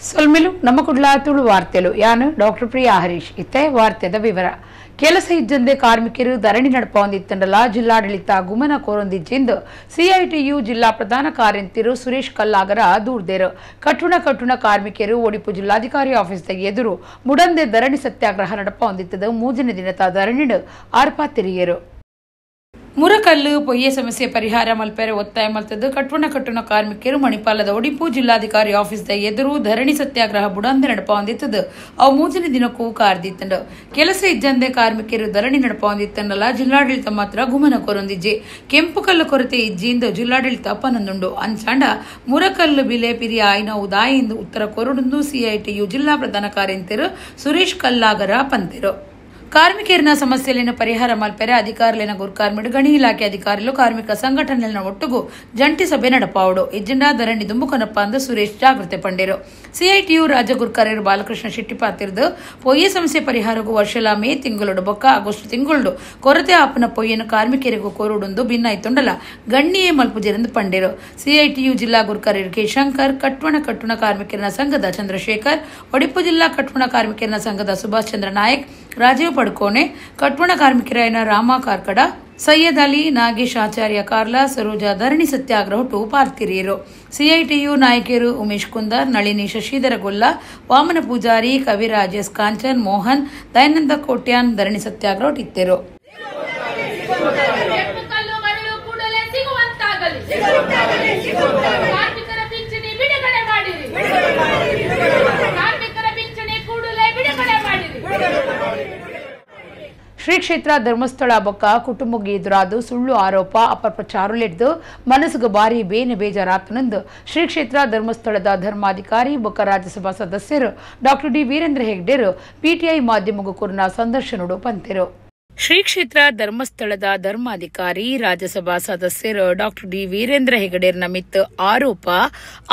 ಸೊಲ್ಮೆಲು ನಮ್ಮ ಕುಡ್ಲ ತುಳು ವಾರ್ತೆಲು ಯಾನು ಡಾಕ್ಟರ್ ಪ್ರಿಯಾ ಹರೀಶ್. ಇತ್ತೆ ವಾರ್ತೆದ ವಿವರ. ಕೆಲಸ ಇಜ್ಜಂದೆ ಕಾರ್ಮಿಕರು ಧರಣಿ ನಡಪೊಂದಿತ್ತಂಡಲ ಜಿಲ್ಲಾಡಳಿತ ಗುಮನ ಕೋರೊಂದಿಜ್ಜಿಂದು ಸಿಐಟಿಯು ಜಿಲ್ಲಾ ಪ್ರಧಾನ ಕಾರ್ಯಂತಿರು ಸುರೇಶ್ ಕಲ್ಲಾಗರ ದೂರ್ದೇರು. ಕಟ್ಟುಣ ಕಟ್ಟುಣ ಕಾರ್ಮಿಕರು ಒಡಿಪು ಜಿಲ್ಲಾಧಿಕಾರಿ ಆಫೀಸ್ ಎದುರು ಮುಡಂದೆ ಧರಣಿ ಸತ್ಯಾಗ್ರಹ ನಡಪೊಂದಿತ್ತದು ಮೂಜನೇ ದಿನದ ಧರಣಿಡು ಆರ್ಪಾತಿರಿಯರು. ಮುರಕಲ್ಲು ಪೊಯ್ಯೆ ಸಮಸ್ಯೆ ಪರಿಹಾರ ಮಲ್ಪೆರೆ ಒತ್ತಾಯ ಮಲ್ತದ್ದು ಕಟ್ಟುಣ ಕಟ್ಟುಣ ಕಾರ್ಮಿಕರು ಮಣಿಪಾಲದ ಒಡಿಪು ಜಿಲ್ಲಾಧಿಕಾರಿ ಆಫೀಸ್ ಎದುರು ಧರಣಿ ಸತ್ಯಾಗ್ರಹ ಬುಡಂದೆ ನಡಪೊಂದಿತ್ತದು ಅವು ಮೂಜನೇ ದಿನಕ್ಕೂ ಕಾರ್ದಿತ್ತಂಡು. ಕೆಲಸ ಇಜ್ಜಂದೆ ಕಾರ್ಮಿಕರು ಧರಣಿ ನಡಪೊಂದಿತ್ತಂಡಲ ಜಿಲ್ಲಾಡಳಿತ ಮಾತ್ರ ಗುಮನ ಕೊರೊಂದಿಜ್ಜಿ. ಕೆಂಪು ಕಲ್ಲು ಕೊರತೆ ಇಜ್ಜಿಂದು ಜಿಲ್ಲಾಡಳಿತ ಪನಂದುಂಡು. ಅಂಚಾಂಡ ಮುರಕಲ್ಲು ಬಿಲೆ ಪಿರಿಯ ಆಯ್ನ ಉದಾಯಿಂದ ಉತ್ತರ ಕೊರಡುಂದು ಸಿಐಟಿಯು ಜಿಲ್ಲಾ ಪ್ರಧಾನ ಕಾರ್ಯಂತಿರು ಸುರೇಶ್ ಕಲ್ಲಾಗರ ಪಂತಿರು. ಕಾರ್ಮಿಕರಿನ ಸಮಸ್ಯೆಯನ್ನು ಪರಿಹಾರ ಮಲ್ಪೆರೆ ಅಧಿಕಾರಿನ ಗುರ್ಕಾರ್ಮಿಡು ಗಣಿ ಇಲಾಖೆ ಅಧಿಕಾರಿಗಳು ಕಾರ್ಮಿಕ ಸಂಘಟನೆಗಳ ಒಟ್ಟುಗು ಜಂಟಿ ಸಭೆ ನಡಪಾವುಡು. ಇಜ್ಜಿಂಡ ಧರಣಿ ದುಂಬುಕೊನಪ್ಪ ಅಂದು ಸುರೇಶ್ ಜಾಗೃತಿ ಪಂಡೇರು. ಸಿಐಟಿಯು ರಾಜ್ಯ ಗುರ್ಕಾರ್ಯರು ಬಾಲಕೃಷ್ಣ ಶೆಟ್ಟಿ ಪಾತಿರ್ದು ಪೊಯ್ಯೆ ಸಮಸ್ಯೆ ಪರಿಹಾರಗೂ ವರ್ಷಲ ಮೇ ತಿಂಗಳು ಬೊಕ್ಕ ಆಗಸ್ಟ್ ತಿಂಗಳು ಕೊರತೆ ಆಪನ ಪೊಯ್ಯನು ಕಾರ್ಮಿಕರಿಗೂ ಕೋರುಡುಂದು ಭಿನ್ನಾಯ್ತುಂಡಲ ಗಣ್ಣಿಯೇ ಮಲ್ಪುಜೆರೆಂದು ಪಂಡೇರು. ಸಿಐಟಿಯು ಜಿಲ್ಲಾ ಗುರ್ಕಾರ್ಯರು ಕೆ ಶಂಕರ್, ಕಟ್ವಣ ಕಟ್ಟುಣ ಕಾರ್ಮಿಕರನ ಸಂಘದ ಚಂದ್ರಶೇಖರ್, ಒಡಿಪು ಜಿಲ್ಲಾ ಕಟ್ವಣ ಕಾರ್ಮಿಕರನ ಸಂಘದ ಸುಭಾಷ್ ಚಂದ್ರ ನಾಯಕ್, ರಾಜೀವ್ ಪಡ್ಕೋನೆ, ಕಟ್ವಣ ಕಾರ್ಮಿಕರಾಯನ ರಾಮ ಕಾರ್ಕಡ, ಸೈಯದ್ ಅಲಿ, ನಾಗೇಶ್ ಆಚಾರ್ಯ ಕಾರ್ಲಾ, ಸರೋಜಾ ಧರಣಿ ಸತ್ಯಾಗ್ರಹ ಪಾರ್ತಿರಿಯರು. ಸಿಐಟಿಯು ನಾಯಕರು ಉಮೇಶ್ ಕುಂದರ್, ನಳಿನಿ ಶಶಿಧರ ಗೊಲ್ಲ, ವಾಮನ ಪೂಜಾರಿ, ಕವಿರಾಜ್ ಎಸ್ ಕಾಂಚನ್, ಮೋಹನ್, ದಯಾನಂದ ಕೋಟ್ಯಾನ್ ಧರಣಿ ಸತ್ಯಾಗ್ರಹ ಇತ್ತರು. ಶ್ರೀ ಕ್ಷೇತ್ರ ಧರ್ಮಸ್ಥಳ ಬೊಕ್ಕ ಕುಟುಂಬಕ್ಕೆ ಎದುರಾದ ಸುಳ್ಳು ಆರೋಪ ಅಪಪ್ರಚಾರಲಿದ್ದು ಮನಸ್ಸಿಗೆ ಭಾರಿ ಬೇನೆ ಬೇಜಾರಾತನೆಂದು ಶ್ರೀ ಕ್ಷೇತ್ರ ಧರ್ಮಸ್ಥಳದ ಧರ್ಮಾಧಿಕಾರಿ ಬೊಕ್ಕ ರಾಜ್ಯಸಭಾ ಸದಸ್ಯರು ಡಾಕ್ಟರ್ ಡಿ ವೀರೇಂದ್ರ ಹೆಗ್ಡೆರು ಪಿಟಿಐ ಮಾಧ್ಯಮಗೂ ಕೊರನ ಸಂದರ್ಶನಡು ಪಂತೆರು. ಶ್ರೀ ಕ್ಷೇತ್ರ ಧರ್ಮಸ್ಥಳದ ಧರ್ಮಾಧಿಕಾರಿ ರಾಜ್ಯಸಭಾ ಸದಸ್ಯರು ಡಾಕ್ಟರ್ ಡಿ ವೀರೇಂದ್ರ ಹೆಗಡೆರ್ನ ಮಿತ್ ಆರೋಪ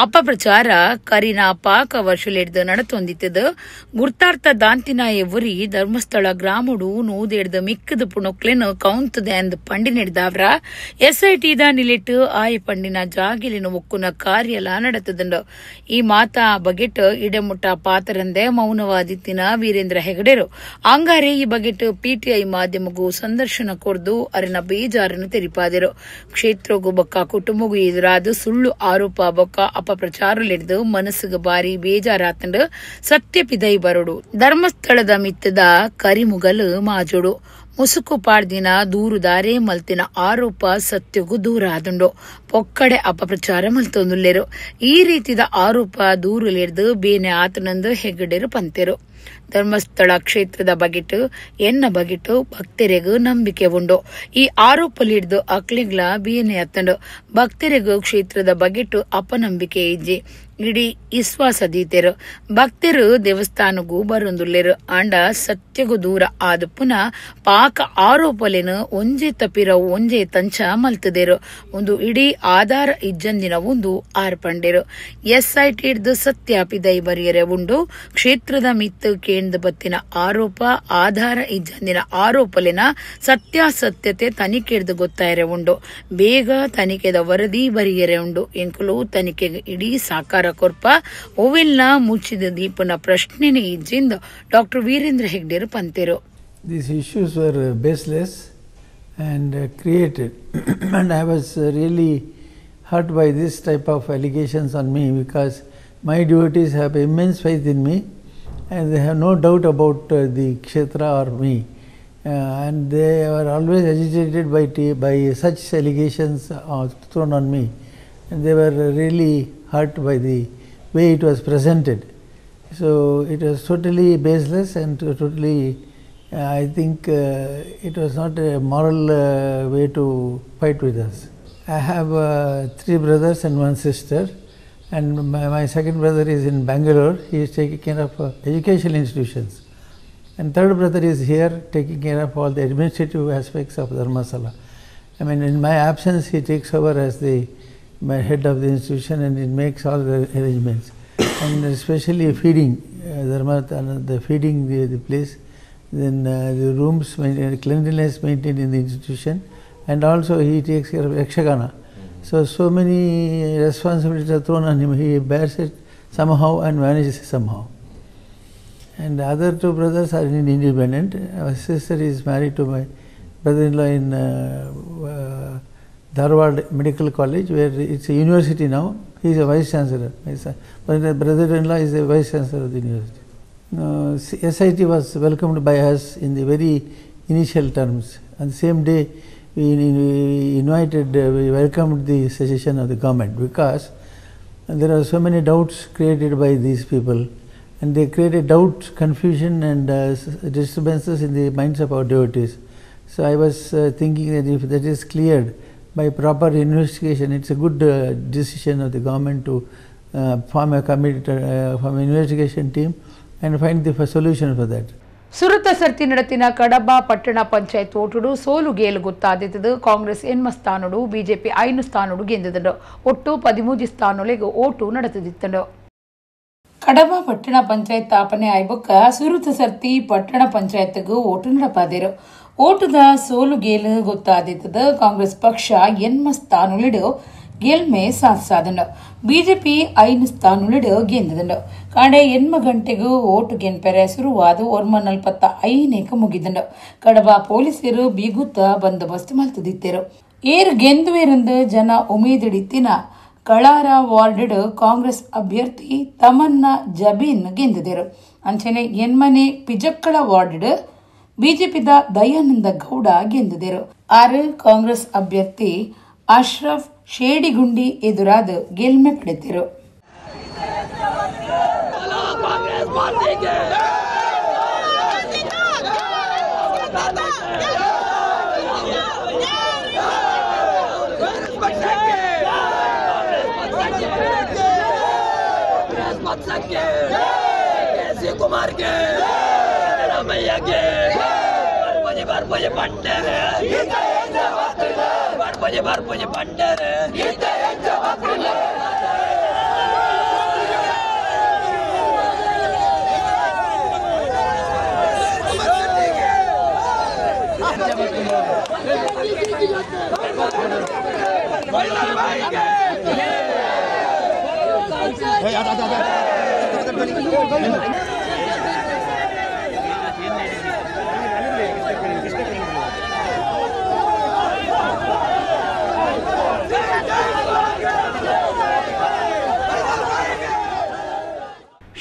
ಅಪಪ್ರಚಾರ ಕರಿನ ಪಾಕ ವರ್ಷಲಿಡ್ದು ನಡತೊಂದಿತ್ತದು. ಗುರ್ತಾರ್ಥ ದಾಂತಿನ ಎವ್ವರಿ ಧರ್ಮಸ್ಥಳ ಗ್ರಾಮಡು ನೂದೆಡ್ದು ಮಿಕ್ಕದ ಪುಣೊಕ್ಲೆನು ಕೌಂತದೆ ಅಂದ್ ಪಂಡಿ ನಡೆದವ್ರ ಎಸ್ಐಟಿದ ನಿಲಿಟ್ಟು ಆಯ ಪಂಡಿನ ಜಾಗಿಲಿನ ಒಕ್ಕುನ ಕಾರ್ಯಲ ನಡತದಂಡು. ಈ ಮಾತಾ ಬಗೆಟ್ ಇಡಮುಟ್ಟ ಪಾತರಂದೆ ಮೌನವಾದಿತ್ತಿನ ವೀರೇಂದ್ರ ಹೆಗಡೆರು ಅಂಗಾರೆ ಈ ಬಗೆಟ್ ಪಿಟಿಐ ಮಾಧ್ಯಮಗೂ ಸಂದರ್ಶನ ಕೊರ್ದು ಅರಿನ ಬೇಜಾರನ್ನು ತೆರಿಪಾದರು. ಕ್ಷೇತ್ರಗೂ ಬೊಕ್ಕ ಕುಟುಂಬಗೂ ಎದುರಾದ ಸುಳ್ಳು ಆರೋಪ ಬೊಕ್ಕ ಅಪಪ್ರಚಾರಲಿಡ್ದು ಮನಸ್ಸಿಗೆ ಬಾರಿ ಬೇಜಾರಾತಂಡು ಸತ್ಯ ಪಿದೈ ಬರಡು. ಧರ್ಮಸ್ಥಳದ ಮಿತ್ತದ ಕರಿಮುಗಲು ಮಾಜೋಡು ಮುಸುಕು ಪಾಡ್ದಿನ ದೂರುದಾರೆ ಮಲ್ತಿನ ಆರೋಪ ಸತ್ಯಗೂ ದೂರ ಆದುಂಡು. ಪೊಕ್ಕಡೆ ಅಪಪ್ರಚಾರ ಮಲ್ತೊಂದುಲ್ಲೇರು. ಈ ರೀತಿದ ಆರೋಪ ದೂರುಲಿಡ್ದು ಬೇನೆ ಆತನಂದು ಹೆಗ್ಗಡೆರು ಪಂತೆರು. ಧರ್ಮಸ್ಥಳ ಕ್ಷೇತ್ರದ ಬಗೆಟು ಎನ್ನ ಬಗೆಟು ಭಕ್ತರಿಗೂ ನಂಬಿಕೆ ಉಂಡು. ಈ ಆರೋಪಲಿಡ್ದು ಅಕ್ಲಿಗ್ಲ ಬೇನೆ ಅತ್ತಂಡು. ಭಕ್ತರಿಗೂ ಕ್ಷೇತ್ರದ ಬಗೆಟು ಅಪನಂಬಿಕೆ ಇಜ್ಜಿ ಇಡೀ ವಿಶ್ವಾಸ ದೀತೆರು. ಭಕ್ತರು ದೇವಸ್ಥಾನಗೂ ಬರೊಂದುಲ್ಲೇರು. ಆಂಡ ಸತ್ಯಗೂ ದೂರ ಆದ ಪುನಃ ಪಾಕ ಆರೋಪಲೇನು ಒಂಜೆ ತಪ್ಪಿರವು ಒಂಜೆ ತಂಚ ಮಲ್ತದೇರು. ಒಂದು ಇಡೀ ಆಧಾರ ಇಜ್ಜಂದಿನ ಒಂದು ಆರ್ಪಂಡೇರು. ಎಸ್ಐಟಿ ಹಿಡ್ದು ಸತ್ಯ ಪಿದೈ ಬರಿಯರೆ ಉಂಡು. ಕ್ಷೇತ್ರದ ಮಿತ್ತು ಕೇಂದ್ರ ಬತ್ತಿನ ಆರೋಪ ಆಧಾರ ಇಜ್ಜಂದಿನ ಆರೋಪಲಿನ ಸತ್ಯಾಸತ್ಯತೆ ತನಿಖೆ ಹಿಡ್ದು ಗೊತ್ತಾಯರೆ ಉಂಡು. ಬೇಗ ತನಿಖೆದ ವರದಿ ಬರಿಯರೆ ಉಂಡು. ಎಂಕುಲು ತನಿಖೆಗೆ ಇಡೀ ಸಾಕಾರ ಕೊರ್ಪ ಓವೆಲ್ನ ಮುಚ್ಚಿದ ದೀಪನ ಪ್ರಶ್ನೆನೇ ಇಜ್ಜಿಂದ ಡಾಕ್ಟರ್ ವೀರೇಂದ್ರ ಹೆಗ್ಡೆರು ಪಂತೆರು. These issues were baseless and created and I was really hurt by this type of allegations on me because my devotees have immense faith in me and they have no doubt about the kshetra or me, and they were always agitated by such allegations thrown on me, and they were really hurt by the way it was presented. So it was totally baseless and totally, I think it was not a moral way to fight with us. I have 3 brothers and 1 sister, and my second brother is in Bangalore. He is taking care of educational institutions, and third brother is here taking care of all the administrative aspects of Dharmasthala. I mean, in my absence he takes over as the my head of the institution and it makes all the arrangements. and especially feeding, the feeding the place, then the rooms, cleanliness maintained in the institution, and also he takes care of Yakshagana. So many responsibilities are thrown on him. He bears it somehow and manages it somehow. And the other two brothers are independent. Our sister is married to my brother-in-law in Dharwad Medical College, where it's a university now. He is a vice chancellor. My brother-in-law is the vice chancellor of the university. SIT was welcomed by us in the very initial terms. On the same day, we welcomed the suggestion of the government, because there are so many doubts created by these people, and they created doubt, confusion and disturbances in the minds of our devotees. So I was thinking that if that is cleared by proper investigation, it's a good decision of the government to form a committee, form an investigation team and find the solution for that. ಸುರತ ಸರ್ತಿ ನಡತಿನ ಕಡಬ ಪಟ್ಟಣ ಪಂಚಾಯತ್ ಓಟುಡು ಸೋಲು ಗೇಲು ಗೊತ್ತಾದಿತ್ತದು. ಕಾಂಗ್ರೆಸ್ 8 ಸ್ಥಾನಡು, BJP 5 ಸ್ಥಾನಡು ಗೆಂದಿದ್ದನು. ಒಟ್ಟು 13 ಸ್ಥಾನೊಲೆಗೆ ಓಟು ನಡೆದಿತ್ತನು. ಕಡಬ ಪಟ್ಟಣ ಪಂಚಾಯತ್ ಸ್ಥಾಪನೆ ಆಯ್ಬೊಕ್ಕ ಸುರುತ ಸರ್ತಿ ಪಟ್ಟಣ ಪಂಚಾಯತ್ಗೂ ಓಟು ನಡಪಾದಿರು. ಓಟುದ ಸೋಲು ಗೇಲು ಗೊತ್ತಾದಿತ್ತದ. ಕಾಂಗ್ರೆಸ್ ಪಕ್ಷ 8 ಸ್ಥಾನೊಲಿಡು ಗೆಲ್ಮೆ ಸಾಧಿಸಾದನು. ಬಿಜೆಪಿ 5 ಸ್ಥಾನೊಲಿಡು ಗೆಂದಿದನು. ಕಾಂಡೆ 8 ಗಂಟೆಗೂ ಓಟು ಗೆನ್ಪೆರೆ ಶುರುವಾದ 1:45 ಮುಗಿದನು. ಕಡಬ ಪೊಲೀಸರು ಬೀಗುತ್ತ ಬಂದೋಬಸ್ತ್ ಮಲ್ತದಿತ್ತರು. ಏರು ಗೆಂದುವೆರೆಂದು ಜನ ಉಮೇದಿಡಿತ್ತಿನ ಕಳಾರ ವಾರ್ಡ್ ಕಾಂಗ್ರೆಸ್ ಅಭ್ಯರ್ಥಿ ತಮನ್ನ ಜಬೀನ್ ಗೆಂದಿದರು. ಅಂಚನೆ ಎನ್ಮನೆ ಪಿಜಕ್ಕಳ ವಾರ್ಡ್ ಬಿಜೆಪಿದ ದಯಾನಂದ ಗೌಡ ಗೆಂದಿದರು. 6 ಕಾಂಗ್ರೆಸ್ ಅಭ್ಯರ್ಥಿ ಅಶ್ರಫ್ ಶೇಡಿಗುಂಡಿ ಎದುರಾದ ಗೆಲ್ಮೆ ಪಡೆದರು.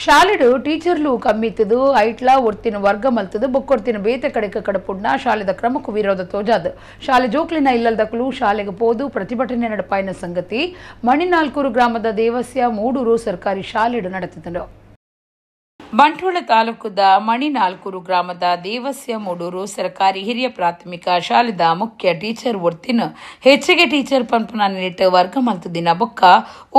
ಶಾಲೆಡು ಟೀಚರ್ಲು ಕಮ್ಮಿತ್ತದು ಐಟ್ಲಾ ಒರ್ತಿನ ವರ್ಗ ಮಲ್ತದು ಬೊಕ್ಕೊರ್ತಿನ ಬೇತೆ ಕಡೆಕ ಕಡಪುಡ್ನ ಶಾಲೆದ ಕ್ರಮಕ್ಕೂ ವಿರೋಧ ತೋಜಾದು. ಶಾಲೆ ಜೋಕ್ಲಿನ ಇಲ್ಲಲ್ದಕ್ಲು ಶಾಲೆಗೆ ಪೋದು ಪ್ರತಿಭಟನೆ ನಡಪಾಯಿನ ಸಂಗತಿ ಮಣಿನಾಲ್ಕೂರು ಗ್ರಾಮದ ದೇವಸ್ಯ ಮೂಡೂರು ಸರ್ಕಾರಿ ಶಾಲೆಡು ನಡೆತಿದ್ದನು. ಬಂಟ್ವಾಳ ತಾಲೂಕುದ ಮಣಿನಾಲ್ಕೂರು ಗ್ರಾಮದ ದೇವಸ್ಯ ಮೂಡೂರು ಸರ್ಕಾರಿ ಹಿರಿಯ ಪ್ರಾಥಮಿಕ ಶಾಲೆದ ಮುಖ್ಯ ಟೀಚರ್ ಒರ್ತಿನ ಹೆಚ್ಚಿಗೆ ಟೀಚರ್ ಪಂಪನ ನೀಟ ವರ್ಗ ಮಲ್ತದಿನ ಬೊಕ್ಕ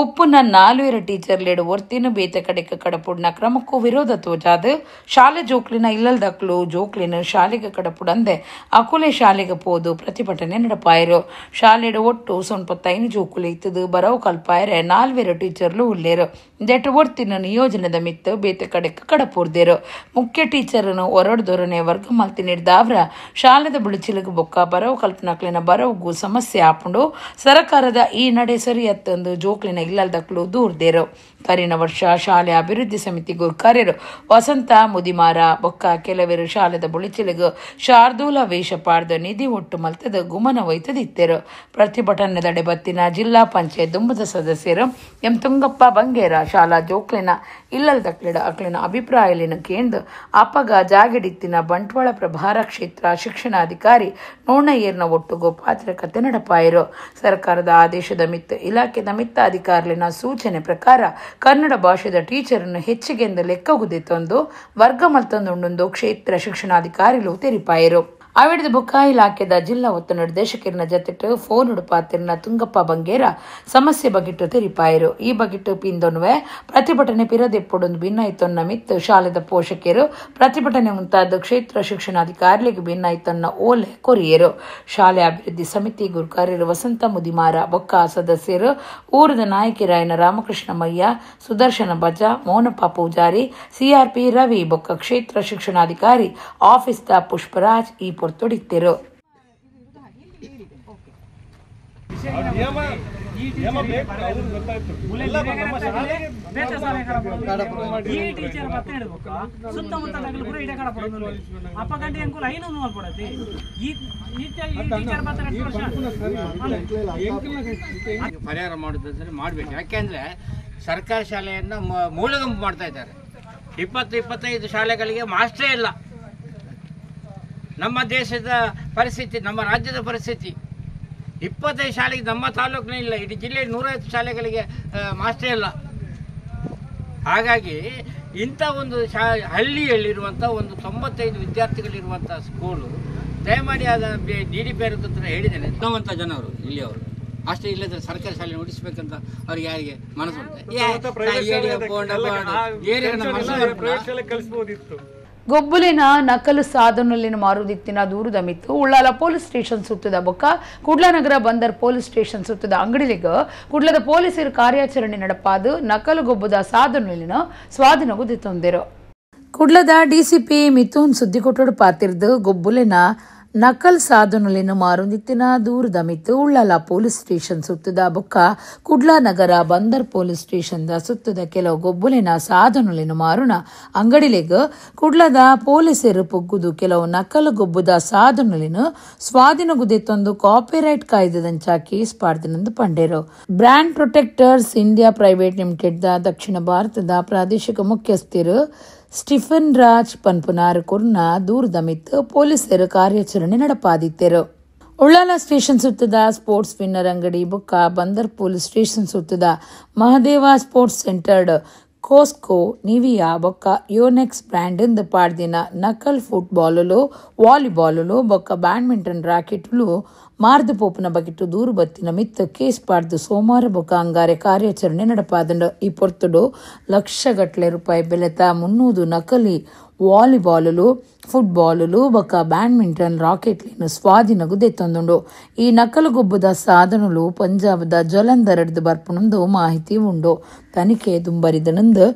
ಉಪ್ಪುನ 4 ಟೀಚರ್ ಲೇಡು ಒರ್ತಿನ ಬೇತೆ ಕಡೆಕ ಕಡಪುಡ್ನ ಕ್ರಮಕ್ಕೂ ವಿರೋಧ ತೋಜಾದ. ಶಾಲೆ ಜೋಕ್ಲಿನ ಇಲ್ಲಲ್ದಕ್ಲು ಜೋಕ್ಲಿನ ಶಾಲೆಗೆ ಕಡಪುಡಂದೆ ಅಕುಲೆ ಶಾಲೆಗೆ ಪೋದು ಪ್ರತಿಭಟನೆ ನಡಪಾಯರು. ಶಾಲೆಡು ಒಟ್ಟು 95 ಜೋಕುಲು ಇತ್ತದು ಬರವು ಕಲ್ಪಾಯರೆ 4 ಟೀಚರ್ಲು ಉಲ್ಲೇರು. ಜೆಟ್ ಒರ್ತಿನ ನಿಯೋಜನದ ಮಿತ್ತು ಬೇತೆ ಕಡೆಕ ಕಡಪೂರ್ದೇರು. ಮುಖ್ಯ ಟೀಚರನ್ನು ಹೊರಡ್ದೊರನೆ ವರ್ಗ ಮಲ್ತಿ ನೀಡಿದವ್ರ ಶಾಲೆದ ಬುಳಿಚಿಲಗ ಬೊಕ್ಕ ಬರವು ಕಲ್ಪನಾಕ್ಲಿನ ಬರವುಗೂ ಸಮಸ್ಯೆ ಆಪುಂಡು. ಸರಕಾರದ ಈ ನಡೆ ಸರಿಯತ್ತಂದು ಜೋಕ್ಲಿನ ಇಲ್ಲಲ್ದಕ್ಲು ದೂರ್ದೇರು. ಕರಿನ ವರ್ಷ ಶಾಲೆ ಅಭಿವೃದ್ಧಿ ಸಮಿತಿ ಗುರ್ಕಾರ್ಯರು ವಸಂತ ಮುದಿಮಾರ ಬೊಕ್ಕ ಕೆಲವರು ಶಾಲೆದ ಬುಳಿಚಿಲಗ ಶಾರ್ದೂಲ ವೇಷ ಪಾಡ್ದ ನಿಧಿ ಒಟ್ಟು ಮಲ್ತದ ಗುಮನ ಒಯ್ತದಿತ್ತೇರು. ಪ್ರತಿಭಟನೆ ಬತ್ತಿನ ಜಿಲ್ಲಾ ಪಂಚಾಯತ್ ದುಂಬದ ಸದಸ್ಯರು ಎಂ ತುಂಗಪ್ಪ ಬಂಗೇರ ಶಾಲಾ ಜೋಕ್ಲಿನ ಇಲ್ಲಲ್ದಕ್ಲಿಡ ಅಕ್ಲಿನ ಅಭಿಪ್ರಾಯಲಿನ ಕೇಂದ್ರ ಅಪಗ ಜಾಗಡಿತ್ತಿನ ಬಂಟ್ವಾಳ ಪ್ರಭಾರ ಕ್ಷೇತ್ರ ಶಿಕ್ಷಣಾಧಿಕಾರಿ ನೋಣಯ್ಯರ್ನ ಒಟ್ಟುಗು ಪಾತ್ರಕತೆ ನಡಪಾಯರು. ಸರ್ಕಾರದ ಆದೇಶದ ಮಿತ್ತ ಇಲಾಖೆದ ಮಿತ್ತ ಅಧಿಕಾರಿನ ಸೂಚನೆ ಪ್ರಕಾರ ಕನ್ನಡ ಭಾಷೆದ ಟೀಚರನ್ನು ಹೆಚ್ಚಿಗೆಂದು ಲೆಕ್ಕಗುದಿತ್ತೊಂದು ವರ್ಗ ಮಲ್ತೊಂದುಂಡು ಕ್ಷೇತ್ರ ಶಿಕ್ಷಣಾಧಿಕಾರಿಗಳು ತೆರಿಪಾಯರು. ಅವಿಡದ ಬೊಕ್ಕ ಇಲಾಖೆದ ಜಿಲ್ಲಾ ಒತ್ತು ನಿರ್ದೇಶಕರಿನ ಜತೆಟ್ ಫೋನ್ ಉಡುಪಾತಿರ್ನ ತುಂಗಪ್ಪ ಬಂಗೇರ ಸಮಸ್ಯೆ ಬಗೆಟ್ಟು ತೆರಿಪಾಯರು. ಈ ಬಗೆಟ್ಟು ಪಿಂದೊನ್ವೆ ಪ್ರತಿಭಟನೆ ಪಿರದೆಪ್ಪೊಡೊಂದು ಭಿನ್ನಾಯಿತೊನ್ನ ಮಿತ್ತು ಶಾಲೆದ ಪೋಷಕರು ಪ್ರತಿಭಟನೆ ಮುಂತಾದ ಕ್ಷೇತ್ರ ಶಿಕ್ಷಣಾಧಿಕಾರಿಗಳಿಗೆ ಭಿನ್ನಾಯಿತೊನ್ನ ಓಲೆ ಕೊರಿಯರು. ಶಾಲೆ ಅಭಿವೃದ್ಧಿ ಸಮಿತಿ ಗುರುಕಾರ್ಯರು ವಸಂತ ಮುದಿಮಾರ ಬೊಕ್ಕ ಸದಸ್ಯರು ಊರದ ನಾಯಕಿರಾಯನ ರಾಮಕೃಷ್ಣಮಯ್ಯ, ಸುದರ್ಶನ ಬಜಾ, ಮೋನಪ್ಪ ಪೂಜಾರಿ, ಸಿಆರ್ಪಿ ರವಿ ಬೊಕ್ಕ ಕ್ಷೇತ್ರ ಶಿಕ್ಷಣಾಧಿಕಾರಿ ಆಫೀಸ್ the Pushparaj ಈ ಪೊರ್ತೊಡಿತ್ತಿರು. ಪರಿಹಾರ ಮಾಡೋದಂದ್ರೆ ಮಾಡಬೇಕು. ಯಾಕೆಂದ್ರೆ ಸರ್ಕಾರಿ ಶಾಲೆಯನ್ನು ಮೂಲೆಗುಂಪು ಮಾಡ್ತಾ ಇದ್ದಾರೆ. 20-25 ಶಾಲೆಗಳಿಗೆ ಮಾಸ್ಟ್ರೇ ಇಲ್ಲ. ನಮ್ಮ ದೇಶದ ಪರಿಸ್ಥಿತಿ, ನಮ್ಮ ರಾಜ್ಯದ ಪರಿಸ್ಥಿತಿ, 25 ಶಾಲೆಗೆ ನಮ್ಮ ತಾಲೂಕಿನ ಇಲ್ಲ, ಇಡೀ ಜಿಲ್ಲೆಯ 150 ಶಾಲೆಗಳಿಗೆ ಮಾಸ್ಟ್ರೇ ಇಲ್ಲ. ಹಾಗಾಗಿ ಇಂಥ ಒಂದು ಹಳ್ಳಿಯಲ್ಲಿರುವಂಥ ಒಂದು 95 ವಿದ್ಯಾರ್ಥಿಗಳಿರುವಂಥ ಸ್ಕೂಲು ದಯಮಾಡಿ ಅದನ್ನು D D P R ಹತ್ರ ಹೇಳಿದ್ದೇನೆ. ಅನ್ನುವಂಥ ಜನರು ಇಲ್ಲಿಯವರು ಅಷ್ಟೇ, ಇಲ್ಲದ್ರೆ ಸರ್ಕಾರಿ ಶಾಲೆ ಉಳಿಸ್ಬೇಕಂತ ಅವ್ರಿಗೆ ಯಾರಿಗೆ ಮನಸ್ಸು ಉಂಟು? ಗೊಬ್ಬುಲಿನ ನಕಲು ಸಾಧನಲ್ಲಿನ ಮಾರುದಿತ್ತಿನ ದೂರದ ಮಿತ್ತು ಉಳ್ಳಾಲ ಪೊಲೀಸ್ ಸ್ಟೇಷನ್ ಸುತ್ತದ ಬೊಕ್ಕ ಕುಡ್ಲನಗರ ಬಂದರ್ ಪೊಲೀಸ್ ಸ್ಟೇಷನ್ ಸುತ್ತದ ಅಂಗಡಿಲಿಗ ಕುಡ್ಲದ ಪೊಲೀಸರು ಕಾರ್ಯಾಚರಣೆ ನಡಪಾದು ನಕಲು ಗೊಬ್ಬದ ಸಾಧನಲ್ಲಿನ ಸ್ವಾಧೀನಗುದಿತ್ತೊಂದಿರು. ಕುಡ್ಲದ ಡಿಸಿಪಿ ಮಿಥುನ್ ಸುದ್ದಿಕೊಟ್ಟಡು ಪಾತಿರ್ದು ಗೊಬ್ಬುಲಿನ ನಕಲ್ ಸಾಧನಲಿನ ಮಾರುದಿತ್ತಿನ ದೂರದ ಮಿತ್ತು ಉಳ್ಳಾಲ ಪೊಲೀಸ್ ಸ್ಟೇಷನ್ ಸುತ್ತದ ಬೊಕ್ಕ ಕುಡ್ಲಾ ನಗರ ಬಂದರ್ ಪೊಲೀಸ್ ಸ್ಟೇಷನ್ the ಸುತ್ತದ ಕೆಲವು ಗೊಬ್ಬುಲಿನ ಸಾಧನಲಿನ ಮಾರುನ ಅಂಗಡಿಲಿಗ ಕುಡ್ಲದ ಪೊಲೀಸರು ಪೊಗ್ಗುದು ಕೆಲವು ನಕಲು ಗೊಬ್ಬುದ ಸಾಧನಲಿನ ಸ್ವಾಧೀನಗುದೆತ್ತೊಂದು ಕಾಪಿರೈಟ್ ಕಾಯ್ದೆದಂಚ ಕೇಸ್ ಪಾಡ್ದಿನಂದು ಪಂಡೇರು. Brand protectors India private limited the ದಕ್ಷಿಣ ಭಾರತದ ಪ್ರಾದೇಶಿಕ ಮುಖ್ಯಸ್ಥರು ಸ್ಟೀಫನ್ ರಾಜ್ ಪನ್ಪುನಾರ್ ಕುರ್ನ ದೂರದ ಮಿತ್ತು ಪೊಲೀಸರು ಕಾರ್ಯಾಚರಣೆ ನಡಪಾದಿತ್ತರು. ಉಳ್ಳಾಲ ಸ್ಟೇಷನ್ ಸುತ್ತದ ಸ್ಪೋರ್ಟ್ಸ್ ವಿನ್ನರ್ ಅಂಗಡಿ ಬುಕ್ಕ ಬಂದರ್ ಪೊಲೀಸ್ ಸ್ಟೇಷನ್ ಸುತ್ತದ ಮಹದೇವ ಸ್ಪೋರ್ಟ್ಸ್ ಸೆಂಟರ್ಡ್ ಕೋಸ್ಕೋ ನಿವಿಯಾ ಬೊಕ್ಕ ಯೋನೆಕ್ಸ್ ಬ್ರ್ಯಾಂಡ್ ಇಂದ ಪಾಡ್ದಿನ ನಕಲ್ ಫುಟ್ಬಾಲುಲು ವಾಲಿಬಾಲುಲು ಬೊಕ್ಕ ಬ್ಯಾಡ್ಮಿಂಟನ್ ರಾಕೆಟ್ಲು ಮಾರ್ದು ಪೋಪುನ ಬಗೆಟ್ಟು ದೂರು ಬತ್ತಿನ ಮಿತ್ತ ಕೇಸ್ ಪಾಡ್ದು ಸೋಮವಾರ ಬೊಕ್ಕ ಅಂಗಾರೆ ಕಾರ್ಯಾಚರಣೆ ನಡಪಾದಂಡು. ಈ ಪೊರ್ತುಡು ಲಕ್ಷಗಟ್ಟಲೆ ರೂಪಾಯಿ ಬೆಲೆತ 300 ನಕಲಿ ವಾಲಿಬಾಲುಲು ಫುಟ್ಬಾಲುಲು ಬೊಕ್ಕ ಬ್ಯಾಡ್ಮಿಂಟನ್ ರಾಕೆಟ್ಲಿನ ಸ್ವಾಧೀನಗು ದೆತ್ತೊಂದುಂಡು. ಈ ನಕಲು ಗೊಬ್ಬದ ಸಾಧನಲು ಪಂಜಾಬದ ಜಲಂಧರಡ್ದು ಬರ್ಪುನಂದು ಮಾಹಿತಿ ಉಂಡು. ತನಿಖೆ ದುಂಬರಿದನಂದು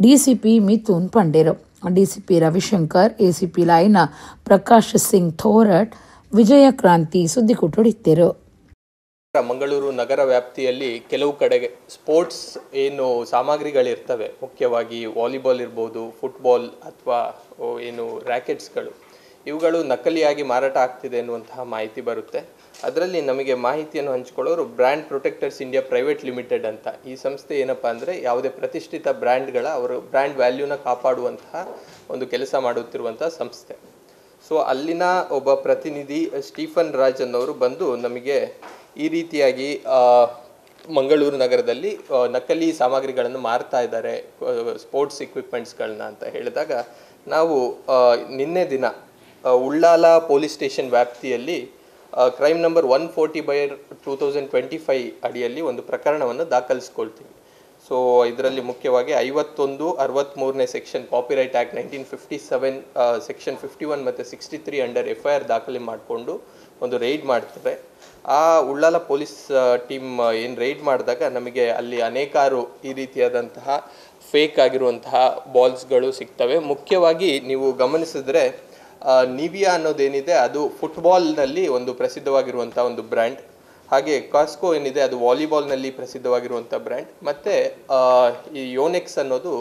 ಡಿಸಿಪಿ ಮಿಥುನ್ ಪಂಡೇರು. ಡಿಸಿಪಿ ರವಿಶಂಕರ್, ಎಸಿಪಿ ಲಾಯ್ನ ಪ್ರಕಾಶ್ ಸಿಂಗ್ ಥೋರಟ್, ವಿಜಯ ಕ್ರಾಂತಿ ಸುದ್ದಿ ಕೊಟ್ಟುಡಿತ್ತಿರು. ಮಂಗಳೂರು ನಗರ ವ್ಯಾಪ್ತಿಯಲ್ಲಿ ಕೆಲವು ಕಡೆಗೆ ಸ್ಪೋರ್ಟ್ಸ್ ಏನು ಸಾಮಗ್ರಿಗಳಿರ್ತವೆ, ಮುಖ್ಯವಾಗಿ ವಾಲಿಬಾಲ್ ಇರ್ಬೋದು, ಫುಟ್ಬಾಲ್ ಅಥವಾ ಏನು ರ್ಯಾಕೆಟ್ಸ್ಗಳು, ಇವುಗಳು ನಕಲಿಯಾಗಿ ಮಾರಾಟ ಆಗ್ತಿದೆ ಎನ್ನುವಂತಹ ಮಾಹಿತಿ ಬರುತ್ತೆ. ಅದರಲ್ಲಿ ನಮಗೆ ಮಾಹಿತಿಯನ್ನು ಹಂಚಿಕೊಳ್ಳೋರು brand protectors India private limited ಅಂತ. ಈ ಸಂಸ್ಥೆ ಏನಪ್ಪ ಅಂದರೆ ಯಾವುದೇ ಪ್ರತಿಷ್ಠಿತ ಬ್ರ್ಯಾಂಡ್ಗಳ ಅವರು ಬ್ರ್ಯಾಂಡ್ ವ್ಯಾಲ್ಯೂನ ಕಾಪಾಡುವಂತಹ ಒಂದು ಕೆಲಸ ಮಾಡುತ್ತಿರುವಂಥ ಸಂಸ್ಥೆ. ಸೊ ಅಲ್ಲಿನ ಒಬ್ಬ ಪ್ರತಿನಿಧಿ ಸ್ಟೀಫನ್ ರಾಜ್ ಅನ್ನೋರು ಬಂದು ನಮಗೆ ಈ ರೀತಿಯಾಗಿ ಮಂಗಳೂರು ನಗರದಲ್ಲಿ ನಕಲಿ ಸಾಮಗ್ರಿಗಳನ್ನು ಮಾರ್ತಾ ಇದ್ದಾರೆ, ಸ್ಪೋರ್ಟ್ಸ್ ಇಕ್ವಿಪ್ಮೆಂಟ್ಸ್ಗಳನ್ನ ಅಂತ ಹೇಳಿದಾಗ ನಾವು ನಿನ್ನೆ ದಿನ ಉಳ್ಳಾಲ ಪೊಲೀಸ್ ಸ್ಟೇಷನ್ ವ್ಯಾಪ್ತಿಯಲ್ಲಿ ಕ್ರೈಮ್ ನಂಬರ್ 140/2025 ಅಡಿಯಲ್ಲಿ ಒಂದು ಪ್ರಕರಣವನ್ನು ದಾಖಲಿಸ್ಕೊಳ್ತೀವಿ. ಸೊ ಇದರಲ್ಲಿ ಮುಖ್ಯವಾಗಿ 51, 63ನೇ section copyright act 1957 section 51 ಮತ್ತು 63 ಅಂಡರ್ FIR ದಾಖಲೆ ಮಾಡಿಕೊಂಡು ಒಂದು ರೈಡ್ ಮಾಡ್ತಾರೆ. ಆ ಉಳ್ಳಾಲ ಪೊಲೀಸ್ ಟೀಮ್ ಏನು ರೈಡ್ ಮಾಡಿದಾಗ ನಮಗೆ ಅಲ್ಲಿ ಅನೇಕಾರು ಈ ರೀತಿಯಾದಂತಹ ಫೇಕ್ ಆಗಿರುವಂತಹ ಬಾಲ್ಸ್ಗಳು ಸಿಗ್ತವೆ. ಮುಖ್ಯವಾಗಿ ನೀವು ಗಮನಿಸಿದ್ರೆ ನಿವಿಯಾ ಅನ್ನೋದೇನಿದೆ ಅದು ಫುಟ್ಬಾಲ್ನಲ್ಲಿ ಒಂದು ಪ್ರಸಿದ್ಧವಾಗಿರುವಂಥ ಒಂದು ಬ್ರ್ಯಾಂಡ್, ಹಾಗೆ ಕಾಸ್ಕೋ ಏನಿದೆ ಅದು ವಾಲಿಬಾಲ್ನಲ್ಲಿ ಪ್ರಸಿದ್ಧವಾಗಿರುವಂಥ ಬ್ರ್ಯಾಂಡ್, ಮತ್ತು ಈ ಯೋನೆಕ್ಸ್ ಅನ್ನೋದು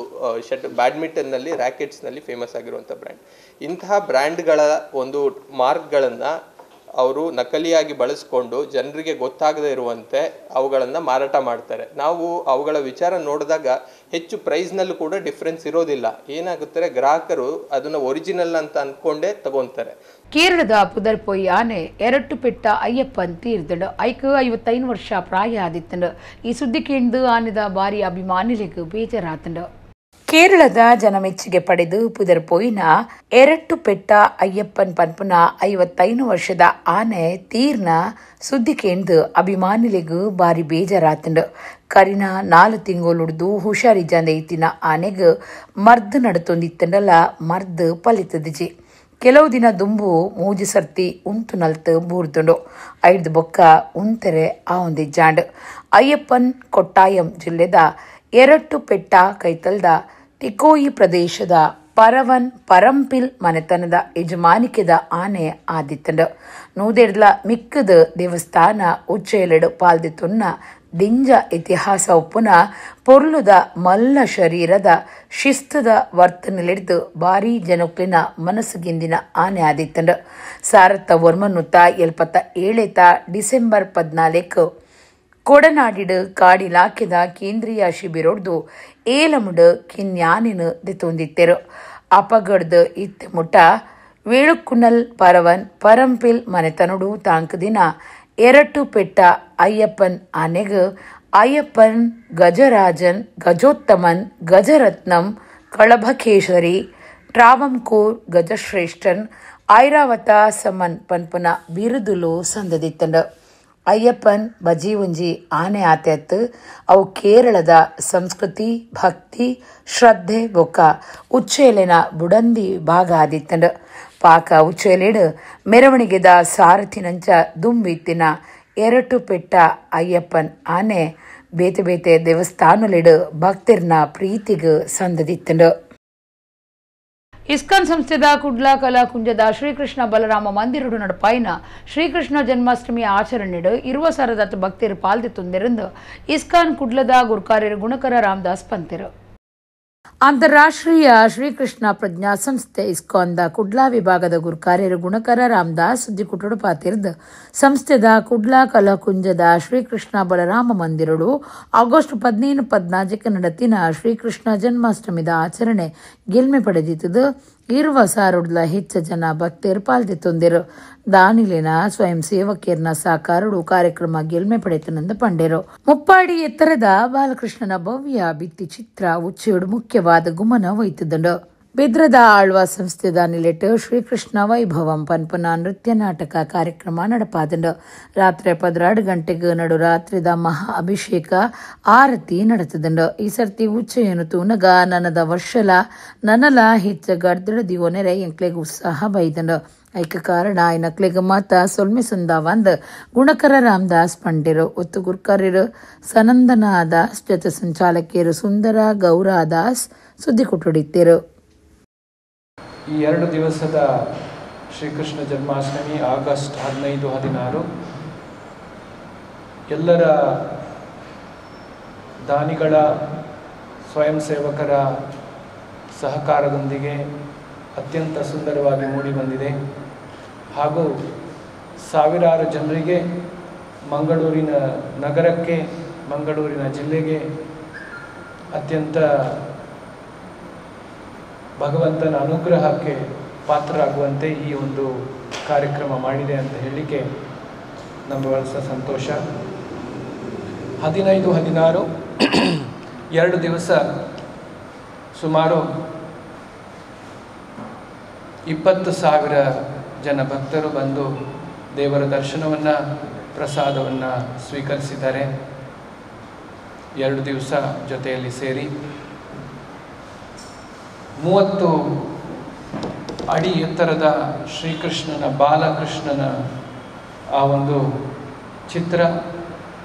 ಬ್ಯಾಡ್ಮಿಂಟನ್ನಲ್ಲಿ ರ್ಯಾಕೆಟ್ಸ್ನಲ್ಲಿ ಫೇಮಸ್ ಆಗಿರುವಂಥ ಬ್ರ್ಯಾಂಡ್. ಇಂತಹ ಬ್ರ್ಯಾಂಡ್ಗಳ ಒಂದು ಮಾರ್ಕ್ಗಳನ್ನು ಅವರು ನಕಲಿಯಾಗಿ ಬಳಸಿಕೊಂಡು ಜನರಿಗೆ ಗೊತ್ತಾಗದೇ ಇರುವಂತೆ ಅವುಗಳನ್ನು ಮಾರಾಟ ಮಾಡ್ತಾರೆ. ನಾವು ಅವುಗಳ ವಿಚಾರ ನೋಡಿದಾಗ ಹೆಚ್ಚು ಪ್ರೈಸ್ನಲ್ಲೂ ಕೂಡ ಡಿಫ್ರೆನ್ಸ್ ಇರೋದಿಲ್ಲ. ಏನಾಗುತ್ತಾರೆ, ಗ್ರಾಹಕರು ಅದನ್ನು ಒರಿಜಿನಲ್ ಅಂತ ಅಂದ್ಕೊಂಡೇ ತಗೊತಾರೆ. ಕೇರಳದ ಪುದರ್ಪೊಯ್ ಆನೆ ಎರಟ್ಟು ಪೆಟ್ಟ ಅಯ್ಯಪ್ಪನ್ ತೀರ್ದಂಡು. ಐಕ್ 55 ವರ್ಷ ಪ್ರಾಯ ಆದಿತ್ತಂಡು. ಈ ಸುದ್ದಿ ಕೇಂದು ಆನೆದ ಭಾರಿ ಅಭಿಮಾನಿಲಿಗೆ ಬೇಜಾರಾತಂಡು. ಕೇರಳದ ಜನಮೆಚ್ಚುಗೆ ಪಡೆದು ಪುದರ್ಪೋಯಿನ ಎರಟ್ಟುಪೆಟ್ಟ ಅಯ್ಯಪ್ಪನ್ ಪನ್ಪುನ 55 ವರ್ಷದ ಆನೆ ತೀರ್ನ ಸುದ್ದಿ ಕೇಂದು ಅಭಿಮಾನಿಲೆಗ್ ಬಾರಿ ಬೇಜಾರಾತಂಡು. ಕರಿನ 4 ತಿಂಗೊಲುಡ್ದು ಹುಷಾರಿಜ್ಜಂದೆ ಇತ್ತಿನ ಆನೆಗ್ ಮರ್ದ್ ನಡತೊಂದಿತ್ತಂಡಲ ಮರ್ದ್ ಪಲಿತದಿಜಿ. ಕೆಲವು ದಿನ ದುಂಬು ಮೂಜಿ ಸರ್ತಿ ಉಂತು ನಲ್ತು ಬೂರ್ದುಂಡು. ಐದು ಬೊಕ್ಕ ಉಂತೆರೆ ಆವೊಂದಿಜ್ಜಾಂಡ್. ಅಯ್ಯಪ್ಪನ್ ಕೊಟ್ಟಾಯಂ ಜಿಲ್ಲೆದ ಎರಟ್ಟುಪೆಟ್ಟ ಕೈತಲ್ದ ತಿಕೋಯಿ ಪ್ರದೇಶದ ಪರವನ್ ಪರಂಪಿಲ್ ಮನೆತನದ ಯಜಮಾನಿಕೆದ ಆನೆ ಆದಿತ್ತಂಡು. ನೂದೆಡ್ಲ ಮಿಕ್ಕದ ದೇವಸ್ಥಾನ ಉಚ್ಚೇಲೆಡು ಪಾಲ್ದಿತ್ತುನ್ನ ದಿಂಜ ಇತಿಹಾಸ ಒಪ್ಪುನ ಪೊರ್ಲುದ ಮಲ್ಲ ಶರೀರದ ಶಿಸ್ತದ ವರ್ತನೆಲೆಡ್ದು ಭಾರೀ ಜನಕ್ಲಿನ ಮನಸ್ಸುಗಿಂದಿನ ಆನೆ ಆದಿತ್ತಂಡು. 1977 ಡಿಸೆಂಬರ್ 14 ಕೊಡನಾಡಿಡು ಕಾಡಿಲಾಕೆದ ಕೇಂದ್ರೀಯ ಶಿಬಿರೊಡ್ದು ಏಲಮುಡು ಕಿನ್ಯಾನಿನ ದಿತೊಂದಿತ್ತೆರು. ಅಪಗಡ್ದು ಇತ್ತೆ ಮುಟ್ಟ ವೇಳುಕುನಲ್ ಪರವನ್ ಪರಂಪಿಲ್ ಮನೆತನಡು ತಾಂಕದಿನ ಎರಟ್ಟುಪೆಟ್ಟ ಅಯ್ಯಪ್ಪನ್ ಆನೆಗ್ ಅಯ್ಯಪ್ಪನ್ ಗಜರಾಜನ್ ಗಜೋತ್ತಮನ್ ಗಜರತ್ನಂ ಕಳಭಕೇಶರಿ ಟ್ರಾವಂಕೂರ್ ಗಜಶ್ರೇಷ್ಠನ್ ಐರಾವತ ಸಮನ್ ಪನ್ಪುನ ಬಿರುದುಲು ಸಂದದಿತ್ತಂಡು. ಅಯ್ಯಪ್ಪನ್ ಬಜಿ ಒಂಜಿ ಆನೆ ಆತೆತ್ತು ಅವು ಕೇರಳದ ಸಂಸ್ಕೃತಿ ಭಕ್ತಿ ಶ್ರದ್ಧೆ ಬೊಕ್ಕ ಉಚ್ಚೇಲೆನ ಬುಡಂದಿ ಭಾಗ ಆದಿತ್ತಂಡು. ಪಾಕ ಉಚ್ಚೇಲೆಡು ಮೆರವಣಿಗೆದ ಸಾರಥಿನಂಚ ದುಂಬಿತ್ತಿನ ಎರಟ್ಟುಪೆಟ್ಟ ಅಯ್ಯಪ್ಪನ್ ಆನೆ ಬೇತೆ ಬೇತೆ ದೇವಸ್ಥಾನಲೆಡು ಭಕ್ತಿರ್ನ ಪ್ರೀತಿಗ್ ಸಂದದಿತ್ತಂಡು. ಇಸ್ಕಾನ್ ಸಂಸ್ಥೆದ ಕುಡ್ಲ ಕಲಾಕುಂಜದ ಶ್ರೀಕೃಷ್ಣ ಬಲರಾಮ ಮಂದಿರಡು ನಡಪಾಯಿನ ಶ್ರೀಕೃಷ್ಣ ಜನ್ಮಾಷ್ಟಮಿ ಆಚರಣೆಡು 20,000 ಭಕ್ತರು ಪಾಲ್ದಿತ್ತೊಂದೆರೆಂದು ಇಸ್ಕಾನ್ ಕುಡ್ಲದ ಗುರ್ಕಾರ್ಯರು ಗುಣಕರ ರಾಮದಾಸ್ ಪಂತೆರು. ಅಂತಾರಾಷ್ಟ್ರೀಯ ಶ್ರೀಕೃಷ್ಣ ಪ್ರಜ್ಞಾ ಸಂಸ್ಥೆ ಇಸ್ಕಾನ್ದ ಕುಡ್ಲಾ ವಿಭಾಗದ ಗುರುಕಾರ್ಯರು ಗುಣಕರ ರಾಮದಾಸ್ ಸುದ್ದಿಕುಟುಡು ಪಾತಿರ್ದು ಸಂಸ್ಥೆದ ಕುಡ್ಲಾ ಕಲಾಕುಂಜದ ಶ್ರೀಕೃಷ್ಣ ಬಲರಾಮ ಮಂದಿರಡು ಆಗಸ್ಟ್ 15, 14 ನಡತಿನ ಶ್ರೀಕೃಷ್ಣ ಜನ್ಮಾಷ್ಟಮಿದ ಆಚರಣೆ ಗೆಲ್ಮೆ ಪಡೆದಿತ್ತದು. 20,000 ಹೆಚ್ಚು ಜನ ಭಕ್ತರು ಪಾಲ್ದಿತ್ತೊಂದಿರು. ದಾನಿಲಿನ ಸ್ವಯಂ ಸೇವಕಿಯರ್ನ ಸಾಕಾರಡು ಕಾರ್ಯಕ್ರಮ ಗೆಲ್ಮೆ ಪಡೆತನಂದು ಪಂಡೆರು. ಮುಪ್ಪಾಡಿ ಎತ್ತರದ ಬಾಲಕೃಷ್ಣನ ಭವ್ಯ ಭಿತ್ತಿ ಚಿತ್ರ ಉಚ್ಚೆಯಡು ಮುಖ್ಯವಾದ ಗುಮನ ಒಯ್ತುದಂಡು. ಬೆದ್ರದ ಆಳ್ವ ಸಂಸ್ಥೆದ ನಿಲೆಟ್ ಶ್ರೀಕೃಷ್ಣ ವೈಭವಂ ಪನ್ಪುನ ನೃತ್ಯ ನಾಟಕ ಕಾರ್ಯಕ್ರಮ ನಡಪಾದಂಡು. ರಾತ್ರಿ 12 ಗಂಟೆಗೆ ನಡು ರಾತ್ರಿದ ಮಹಾ ಅಭಿಷೇಕ ಆರತಿ ನಡೆತದಂಡು. ಈ ಸರ್ತಿ ಉಚ್ಚೆಯನ್ನು ತೂನಗ ನನದ ವರ್ಷಲ ನನಲ ಹೆಚ್ಚ ಗರ್ದಳ ದಿವನೆರೆ ಎಂಕ್ಲೆಗ್ ಉತ್ಸಾಹ ಬೈದಂಡು. ಐಕ ಕಾರಣ ಐನಕ್ಲೆಗ್ ಮಾತ ಸೊಲ್ಮೆ ಸುಂದಾವಂದ್ ಗುಣಕರ ರಾಮದಾಸ್ ಪಂಡಿರು. ಒತ್ತು ಗುರ್ಕರ್ಯರು ಸನಂದನ ದಾಸ್ ಜೊತೆ ಸಂಚಾಲಕಿಯರು ಸುಂದರ ಗೌರಾದಾಸ್ ಸುದ್ದಿ ಕೊಟ್ಟುಡಿತ್ತಿರು. ಈ 2 ದಿವಸದ ಶ್ರೀಕೃಷ್ಣ ಜನ್ಮಾಷ್ಟಮಿ ಆಗಸ್ಟ್ 15, 16 ಎಲ್ಲರ ದಾನಿಗಳ ಸ್ವಯಂ ಸೇವಕರ ಸಹಕಾರದೊಂದಿಗೆ ಅತ್ಯಂತ ಸುಂದರವಾಗಿ ಮೂಡಿಬಂದಿದೆ. ಹಾಗೂ ಸಾವಿರಾರು ಜನರಿಗೆ ಮಂಗಳೂರಿನ ನಗರಕ್ಕೆ, ಮಂಗಳೂರಿನ ಜಿಲ್ಲೆಗೆ ಅತ್ಯಂತ ಭಗವಂತನ ಅನುಗ್ರಹಕ್ಕೆ ಪಾತ್ರರಾಗುವಂತೆ ಈ ಒಂದು ಕಾರ್ಯಕ್ರಮ ಮಾಡಿದೆ ಅಂತ ಹೇಳಲಿಕ್ಕೆ ನಮ್ಮ ಬಹಳ ಸಂತೋಷ. 15, 16 2 ದಿವಸ ಸುಮಾರು 20,000 ಜನ ಭಕ್ತರು ಬಂದು ದೇವರ ದರ್ಶನವನ್ನು, ಪ್ರಸಾದವನ್ನು ಸ್ವೀಕರಿಸಿದ್ದಾರೆ. 2 ದಿವಸ ಜೊತೆಯಲ್ಲಿ ಸೇರಿ 30 ಅಡಿ ಎತ್ತರದ ಶ್ರೀಕೃಷ್ಣನ ಬಾಲಕೃಷ್ಣನ ಆ ಒಂದು ಚಿತ್ರ,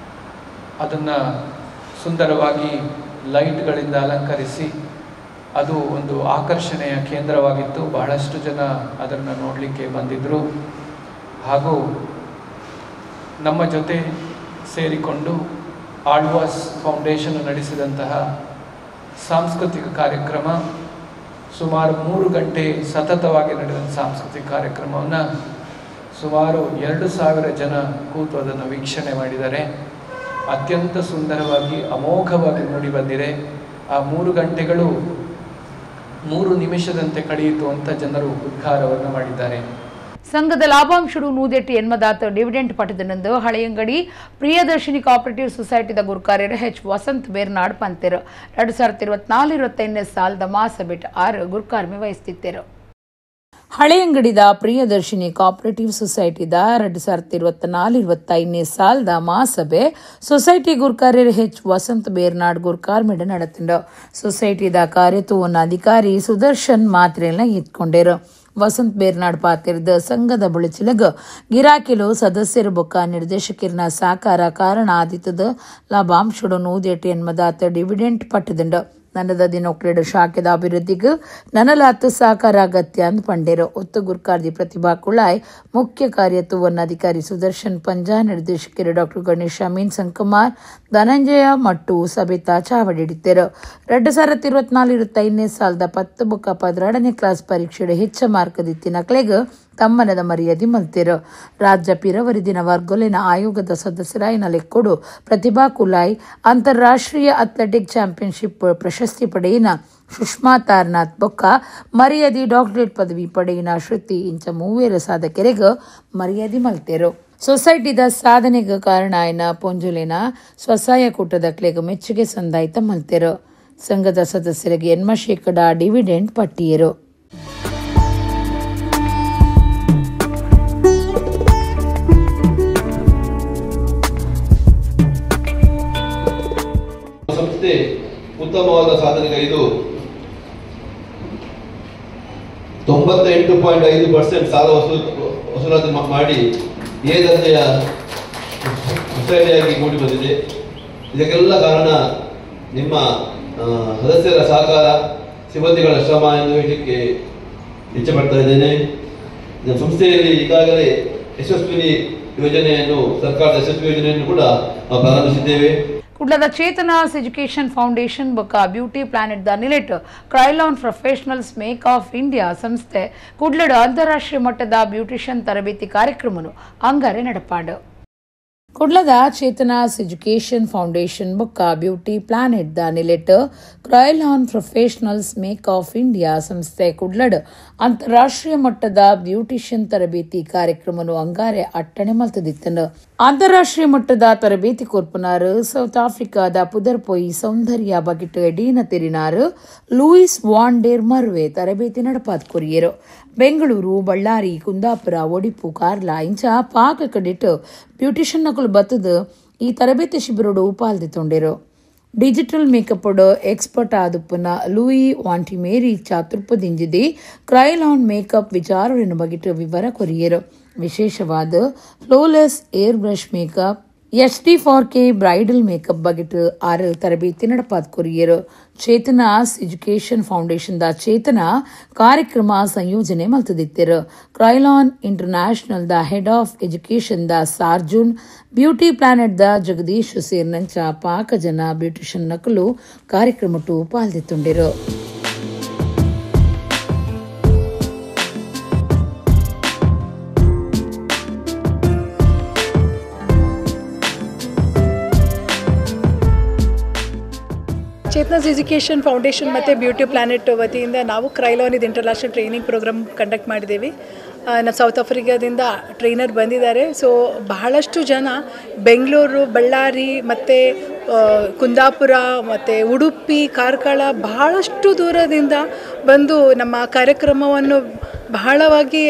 ಅದನ್ನು ಸುಂದರವಾಗಿ ಲೈಟ್ಗಳಿಂದ ಅಲಂಕರಿಸಿ ಅದು ಒಂದು ಆಕರ್ಷಣೆಯ ಕೇಂದ್ರವಾಗಿತ್ತು. ಬಹಳಷ್ಟು ಜನ ಅದನ್ನು ನೋಡಲಿಕ್ಕೆ ಬಂದಿದ್ದರು. ಹಾಗೂ ನಮ್ಮ ಜೊತೆ ಸೇರಿಕೊಂಡು ಆಳ್ವಾಸ್ ಫೌಂಡೇಶನ್ ನಡೆಸಿದಂತಹ ಸಾಂಸ್ಕೃತಿಕ ಕಾರ್ಯಕ್ರಮ, ಸುಮಾರು 3 ಗಂಟೆ ಸತತವಾಗಿ ನಡೆದ ಸಾಂಸ್ಕೃತಿಕ ಕಾರ್ಯಕ್ರಮವನ್ನು ಸುಮಾರು 2,000 ಜನ ಕೂತು ಅದನ್ನು ವೀಕ್ಷಣೆ ಮಾಡಿದ್ದಾರೆ. ಅತ್ಯಂತ ಸುಂದರವಾಗಿ, ಅಮೋಘವಾಗಿ ಮೂಡಿಬಂದಿದೆ. ಆ 3 ಗಂಟೆಗಳು 3 ನಿಮಿಷದಂತೆ ಕಳೆಯಿತು ಅಂತ ಜನರು ಉದ್ಗಾರವನ್ನು ಮಾಡಿದ್ದಾರೆ. ಸಂಘದ ಲಾಭಾಂಶಡು 180 ಡಿವಿಡೆಂಟ್ ಪಡೆದನಂದು ಹಳೆಯಂಗಡಿ ಪ್ರಿಯದರ್ಶಿನಿ ಕೋಆಪರೇಟಿವ್ ಸೊಸೈಟಿದ ಗುರುಕಾರ್ಯರು ಎಚ್ ವಸಂತ್ ಬೇರ್ನಾಡ್ ಪಂತೆರು. 2024-25 ಸಾಲದ ಮಾಸ ಬಿಟ್ 6 ಗುರುಕಾರ್ಮೆ ವಹಿಸುತ್ತಿದ್ದರು. ಹಳೆಯಂಗಡಿದ ಪ್ರಿಯದರ್ಶಿನಿ ಕೋಆಪರೇಟಿವ್ ಸೊಸೈಟಿದ 2024-25 ಸಾಲದ ಮಹಾಸಭೆ ಸೊಸೈಟಿ ಗುರ್ಕಾರ್ಯರು ಎಚ್ ವಸಂತ್ ಬೇರ್ನಾಡ್ ಗುರ್ಕಾರ್ಮೆಡ ನಡೆತಿಂಡು. ಸೊಸೈಟಿದ ಕಾರ್ಯತ್ವವನ್ನು ಅಧಿಕಾರಿ ಸುದರ್ಶನ್ ಮಾತ್ರೆಯನ್ನ ಎತ್ಕೊಂಡರು. ವಸಂತ್ ಬೇರ್ನಾಡ್ ಪಾತಿರ್ದ ಸಂಘದ ಬುಳಿಚಿಲಗ ಗಿರಾಕಿಲು ಸದಸ್ಯರು ಬೊಕ್ಕ ನಿರ್ದೇಶಕರ್ನ ಸಾಕಾರ ಕಾರಣ ಆದಿತ್ತದ ಲಾಭಾಂಶಡು 180 ಡಿವಿಡೆಂಟ್ ಪಟ್ಟದಂಡು. ನನ್ನದ ದಿನೊಕ್ಲೆಡು ಶಾಖೆದ ಅಭಿವೃದ್ಧಿಗೆ ನನಲಾತು ಸಹಕಾರ ಅಗತ್ಯ ಅಂದ್ ಪಂಡೇರು. ಒತ್ತು ಗುರ್ಕಾರ್ದಿ ಪ್ರತಿಭಾ ಕುಳಾಯ್, ಮುಖ್ಯ ಕಾರ್ಯತ್ವವನ್ನು ಅಧಿಕಾರಿ ಸುದರ್ಶನ್ ಪಂಜಾ, ನಿರ್ದೇಶಕರು ಡಾಕ್ಟರ್ ಗಣೇಶ್ ಅಮೀನ್ ಸಂಕುಮಾರ್, ಧನಂಜಯ ಮಟ್ಟು ಸಬಿತಾ ಚಾವಡಿಡಿದ್ದರು. 2024-25 ಸಾಲದ 10 ಬೊಕ್ಕ 12ನೇ ಕ್ಲಾಸ್ ಪರೀಕ್ಷೆಡು ಹೆಚ್ಚ ಮಾರ್ಕ್ ದಿತ್ತಿನ ಕ್ಲೆಗ್ ತಮ್ಮನದ ಮರ್ಯಾದೆ ಮಲ್ತಿರು. ರಾಜ್ಯ ಪಿರವರಿದಿನ ವರ್ಗೊಲಿನ ಆಯೋಗದ ಸದಸ್ಯರಾಯಿನ ಲೆಕ್ಕೊಡು ಪ್ರತಿಭಾ ಕುಲಾಯ್ ಅಂತಾರಾಷ್ಟ್ರೀಯ ಅಥ್ಲೆಟಿಕ್ ಚಾಂಪಿಯನ್ಶಿಪ್ ಪ್ರಶಸ್ತಿ ಪಡೆಯಿನ ಸುಷ್ಮಾ ತಾರನಾಥ್ ಬೊಕ್ಕ ಮರ್ಯಾದೆ ಡಾಕ್ಟರೇಟ್ ಪದವಿ ಪಡೆಯಿನ ಶ್ರುತಿ ಇಂಚ ಮೂವೇರ ಸಾಧಕರಿಗೆ ಮರ್ಯಾದೆ ಮಲ್ತಿರು. ಸೊಸೈಟಿದ ಸಾಧನೆಗೆ ಕಾರಣ ಆಯ್ನ ಪೊಂಜುಲಿನ ಸ್ವಸಹಾಯ ಕೂಟದ ಕ್ಲೆಗ್ ಮೆಚ್ಚುಗೆ ಸಂದಾಯಿತ ಮಲ್ತಿರು. ಸಂಘದ ಸದಸ್ಯರಿಗೆ 80% ಡಿವಿಡೆಂಟ್ ಪಟ್ಟಿಯರು. ಸಂಸ್ಥೆ ಉತ್ತಮವಾದ ಸಾಧನೆಗೈದು 98.5% ಸಾಲ ವಸೂಲಾತಿ ಮಾಡಿ ಎ ದರ್ಜೆಯ ಸೊಸೈಟಿಯಾಗಿ ಮೂಡಿ ಬಂದಿದೆ. ಇದಕ್ಕೆಲ್ಲ ಕಾರಣ ನಿಮ್ಮ ಸದಸ್ಯರ ಸಹಕಾರ, ಸಿಬ್ಬಂದಿಗಳ ಶ್ರಮ ಎಂದು ಹೇಳಲಿಕ್ಕೆ ಇಚ್ಛೆ ಪಡ್ತಾ ಇದ್ದೇನೆ. ನಮ್ಮ ಸಂಸ್ಥೆಯಲ್ಲಿ ಈಗಾಗಲೇ ಯಶಸ್ವಿನಿ ಯೋಜನೆಯನ್ನು, ಸರ್ಕಾರದ ಯಶಸ್ವಿ ಯೋಜನೆಯನ್ನು ಕೂಡ ನಾವು ಪ್ರಾರಂಭಿಸಿದ್ದೇವೆ. ಕುಡ್ಲದ ಚೇತನಾಸ್ ಎಜುಕೇಷನ್ ಫೌಂಡೇಶನ್ ಬೊಕ್ಕ beauty planet the ನಿಲೆಟ್ Kryolan professionals make of India ಸಂಸ್ಥೆ ಕುಡ್ಲದ ಅಂತಾರಾಷ್ಟ್ರೀಯ ಮಟ್ಟದ ಬ್ಯೂಟಿಷಿಯನ್ ತರಬೇತಿ ಕಾರ್ಯಕ್ರಮವನ್ನು ಅಂಗಾರೆ ನಡೆಪಾಡು. ಕುಡ್ಲದ ಚೇತನಾಸ್ ಎಜುಕೇಷನ್ ಫೌಂಡೇಶನ್ ಬೊಕ್ಕ beauty planet the ನಿಲೆಟ್ Kryolan professionals make of India ಸಂಸ್ಥೆ ಕುಡ್ಲಡ್ ಅಂತಾರಾಷ್ಟ್ರೀಯ ಮಟ್ಟದ ಬ್ಯೂಟಿಷಿಯನ್ ತರಬೇತಿ ಕಾರ್ಯಕ್ರಮವನ್ನು ಅಂಗಾರೆ ಅಟ್ಟಣೆ ಮಲ್ತದಿತ್ತನು. ಅಂತಾರಾಷ್ಟ್ರೀಯ ಮಟ್ಟದ ತರಬೇತಿ ಕೊರ್ಪುನಾರು ಸೌತ್ ಆಫ್ರಿಕಾದ ಪುದರ್ಪೊಯಿ ಸೌಂದರ್ಯ ಬಗಿಟ್ ಎಡೀನ ತೆರಿನಾರು Louis von Deere Merwe ತರಬೇತಿ ನಡಪಾದ್ ಕೊರಿಯರು. ಬೆಂಗಳೂರು, ಬಳ್ಳಾರಿ, ಕುಂದಾಪುರ, ಒಡಿಪು, ಕಾರ್ಲಾ ಇಂಚ ಪಾಕ ಕಡಿಟ್ ಬ್ಯೂಟಿಷಿಯನ್ ನಕಲು ಬತ್ತದು ಈ ತರಬೇತಿ ಶಿಬಿರಡು ಪಾಲ್ದಿತ್ತೊಂಡಿರು. Digital makeup expert ಆದುಪ್ಪನ Louis ವಾಂಟಿಮೇರಿ ಚಾತುರ್ಪದಿಂಜಿದಿ ಕ್ರೈಲಾನ್ ಮೇಕಪ್ ವಿಚಾರವನ್ನು ಬಗಿಟ್ಟು ವಿವರ ಕೊರಿಯರು. ವಿಶೇಷವಾದ flawless air brush makeup, HD 4K bridal makeup ಬಗಿಟ್ಟು 6 ತರಬೇತಿ ನಡಪಾದ ಕೊರಿಯರು. ಚೇತನಾಸ್ education foundation the ಚೇತನ ಕಾರ್ಯಕ್ರಮ ಸಂಯೋಜನೆ ಮಲ್ತದಿತ್ತಿರು. Kryolan international the head of education the ಸಾರ್ಜುನ್, beauty planet the Jagadish ಸೇರಿನಂಚ ಪಾಕ ಜನ ಬ್ಯೂಟಿಷಿಯನ್ ನಕಲು ಕಾರ್ಯಕ್ರಮಟ್ಟು ಪಾಲ್ದಿತ್ತುಂಡಿರು. ಚೇತನಾಸ್ ಎಜುಕೇಷನ್ ಫೌಂಡೇಶನ್ ಮತ್ತು ಬ್ಯೂಟಿ ಪ್ಲಾನೆಟ್ ವತಿಯಿಂದ ನಾವು ಕ್ರೈಲಾನ್ ಇದು international training program conduct ಮಾಡಿದ್ದೀವಿ. ನಾವು ಸೌತ್ ಆಫ್ರಿಕಾದಿಂದ ಟ್ರೈನರ್ ಬಂದಿದ್ದಾರೆ. ಸೊ ಬಹಳಷ್ಟು ಜನ ಬೆಂಗಳೂರು, ಬಳ್ಳಾರಿ ಮತ್ತು ಕುಂದಾಪುರ ಮತ್ತು ಉಡುಪಿ, ಕಾರ್ಕಳ ಬಹಳಷ್ಟು ದೂರದಿಂದ ಬಂದು ನಮ್ಮ ಕಾರ್ಯಕ್ರಮವನ್ನು ಬಹಳವಾಗಿ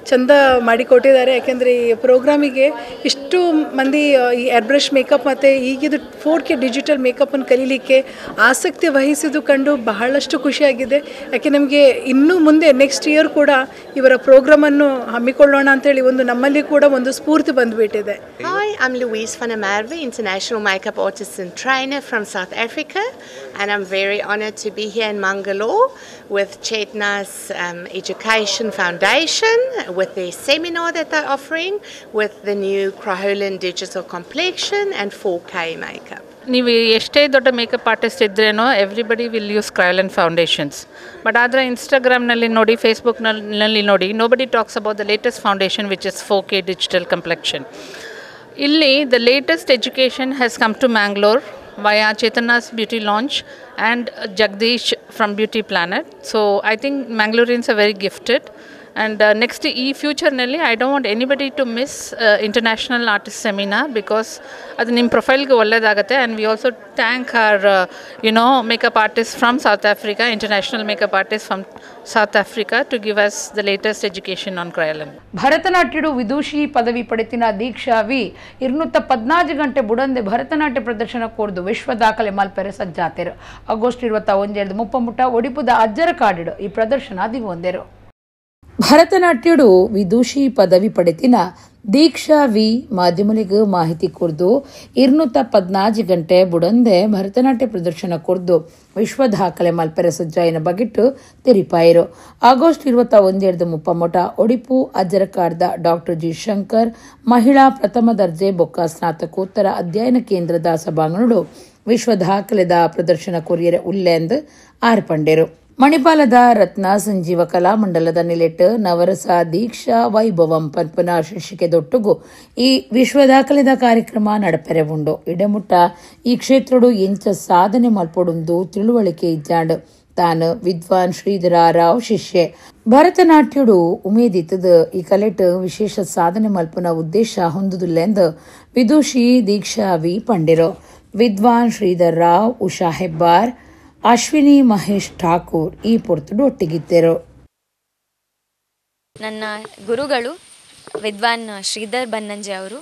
ಚಂದ ಮಾಡಿಕೊಟ್ಟಿದ್ದಾರೆ. ಯಾಕೆಂದರೆ ಈ ಪ್ರೋಗ್ರಾಮಿಗೆ ಇಷ್ಟು ಮಂದಿ ಈ ಏರ್ಬ್ರಷ್ ಮೇಕಪ್ ಮತ್ತು ಈಗಿದು 4K digital ಮೇಕಪ್ಪನ್ನು ಕಲೀಲಿಕ್ಕೆ ಆಸಕ್ತಿ ವಹಿಸಿದ್ದು ಕಂಡು ಬಹಳಷ್ಟು ಖುಷಿಯಾಗಿದೆ. ಯಾಕೆ ನಮಗೆ ಇನ್ನೂ ಮುಂದೆ ನೆಕ್ಸ್ಟ್ ಇಯರ್ ಕೂಡ ಇವರ ಪ್ರೋಗ್ರಾಮನ್ನು ಹಮ್ಮಿಕೊಳ್ಳೋಣ ಅಂತೇಳಿ ಒಂದು ನಮ್ಮಲ್ಲಿ ಕೂಡ ಒಂದು ಸ್ಫೂರ್ತಿ ಬಂದುಬಿಟ್ಟಿದೆ. Hi, I'm Louise van der Merwe, international makeup artist and trainer from South Africa, and I'm very honored to be here in Mangalore with Chetna's Education Foundation with their seminar that they're offering with the new Kryolan Digital Complexion and 4K makeup. ನೀವು ಎಷ್ಟೇ ದೊಡ್ಡ makeup artist ಇದ್ರೇನೋ everybody will use Kryolan foundations. But ಆದರೆ ಇನ್ಸ್ಟಾಗ್ರಾಮ್ನಲ್ಲಿ ನೋಡಿ, ಫೇಸ್ಬುಕ್ನಲ್ಲಿ ನೋಡಿ, nobody talks about the latest foundation which is 4K digital complexion. ಇಲ್ಲಿ the latest education has come to Mangalore via Chetana's Beauty Launch and Jagdish from Beauty Planet. So I think Mangaloreans are very gifted. And next ಈ ಫ್ಯೂಚರ್ನಲ್ಲಿ I don't want anybody to miss international artist seminar, because ಅದು ನಿಮ್ಮ ಪ್ರೊಫೈಲ್ಗೆ ಒಳ್ಳೆಯದಾಗುತ್ತೆ. And we also thank our makeup artist from South Africa, international makeup artist from South Africa, to give us the latest education on Kryolan. ಭರತನಾಟ್ಯಡು ವಿದೂಷಿ ಪದವಿ ಪಡೆತಿನ ದೀಕ್ಷಾ V 214 ಗಂಟೆ ಬುಡಂದೆ ಭರತನಾಟ್ಯ ಪ್ರದರ್ಶನ ಕೋರ್ದು ವಿಶ್ವ ದಾಖಲೆ ಮಲ್ಪೆರೆ ಸಜ್ಜಾತೆರು. ಆಗಸ್ಟ್ 21 ಮುಪ್ಪಮುಟ್ಟ ಒಡಿಪುದ ಅಜ್ಜರ ಕಾಡಿಡು ಈ ಪ್ರದರ್ಶನ ದಿಗೊಂದೆರು. ಭರತನಾಟ್ಯಡು ವಿದೂಷಿ ಪದವಿ ಪಡೆತಿನ ದೀಕ್ಷಾ ವಿ ಮಾಧ್ಯಮಲಿಗೆ ಮಾಹಿತಿ ಕೊರ್ದು 214 ಗಂಟೆ ಬುಡಂದೆ ಭರತನಾಟ್ಯ ಪ್ರದರ್ಶನ ಕೊರ್ದು ವಿಶ್ವ ದಾಖಲೆ ಮಲ್ಪೆರೆ ಸಜ್ಜಾಯಿನ ಬಗೆಟ್ಟು ತೆರಿಪಾಯರು. ಆಗಸ್ಟ್ 21 ಮುಪ್ಪಮೊಟ ಒಡಿಪು ಅಜ್ಜರಕಾಡ್ದ ಡಾಕ್ಟರ್ ಜಿ ಶಂಕರ್ ಮಹಿಳಾ ಪ್ರಥಮ ದರ್ಜೆ ಬೊಕ್ಕ ಸ್ನಾತಕೋತ್ತರ ಅಧ್ಯಯನ ಕೇಂದ್ರದ ಸಭಾಂಗಣಡು ವಿಶ್ವ ದಾಖಲೆದ ಪ್ರದರ್ಶನ ಕೊರಿಯರೆ ಉಲ್ಲೆಂದ್ ಆರ್ಪಂಡೆರು. ಮಣಿಪಾಲದ ರತ್ನ ಸಂಜೀವ ಕಲಾಮಂಡಲದ ನಿಲೆಟ್ ನವರಸ ದೀಕ್ಷಾ ವೈಭವಂ ಪನ್ಪುನ ಶೀರ್ಷಿಕೆ ದೊಟ್ಟುಗು ಈ ವಿಶ್ವ ದಾಖಲೆದ ಕಾರ್ಯಕ್ರಮ ನಡಪೆರೆ ಉಂಡು. ಇಡಮುಟ್ಟ ಈ ಕ್ಷೇತ್ರಡು ಎಂಚ ಸಾಧನೆ ಮಲ್ಪೊಡುಂದು ತಿಳುವಳಿಕೆ ಇಜ್ಜಾಂಡ್. ತಾನು ವಿದ್ವಾನ್ ಶ್ರೀಧರ ರಾವ್ ಶಿಷ್ಯೆ. ಭರತನಾಟ್ಯಡು ಉಮೇದಿತ್ತದ ಈ ಕಲೆಟ್ ವಿಶೇಷ ಸಾಧನೆ ಮಲ್ಪುನ ಉದ್ದೇಶ ಹೊಂದುದಿಲ್ಲೆಂದು ವಿದೂಷಿ ದೀಕ್ಷಾ ವಿ ಪಂಡಿರು. ವಿದ್ವಾನ್ ಶ್ರೀಧರ್ ರಾವ್, ಉಷಾ ಹೆಬ್ಬಾರ್, ಅಶ್ವಿನಿ ಮಹೇಶ್ ಠಾಕೂರ್ ಈ ಪೊರ್ತುಡು ಒಟ್ಟಿಗಿದ್ದರು. ನನ್ನ ಗುರುಗಳು ವಿದ್ವಾನ್ ಶ್ರೀಧರ್ ಬನ್ನಂಜೆ ಅವರು,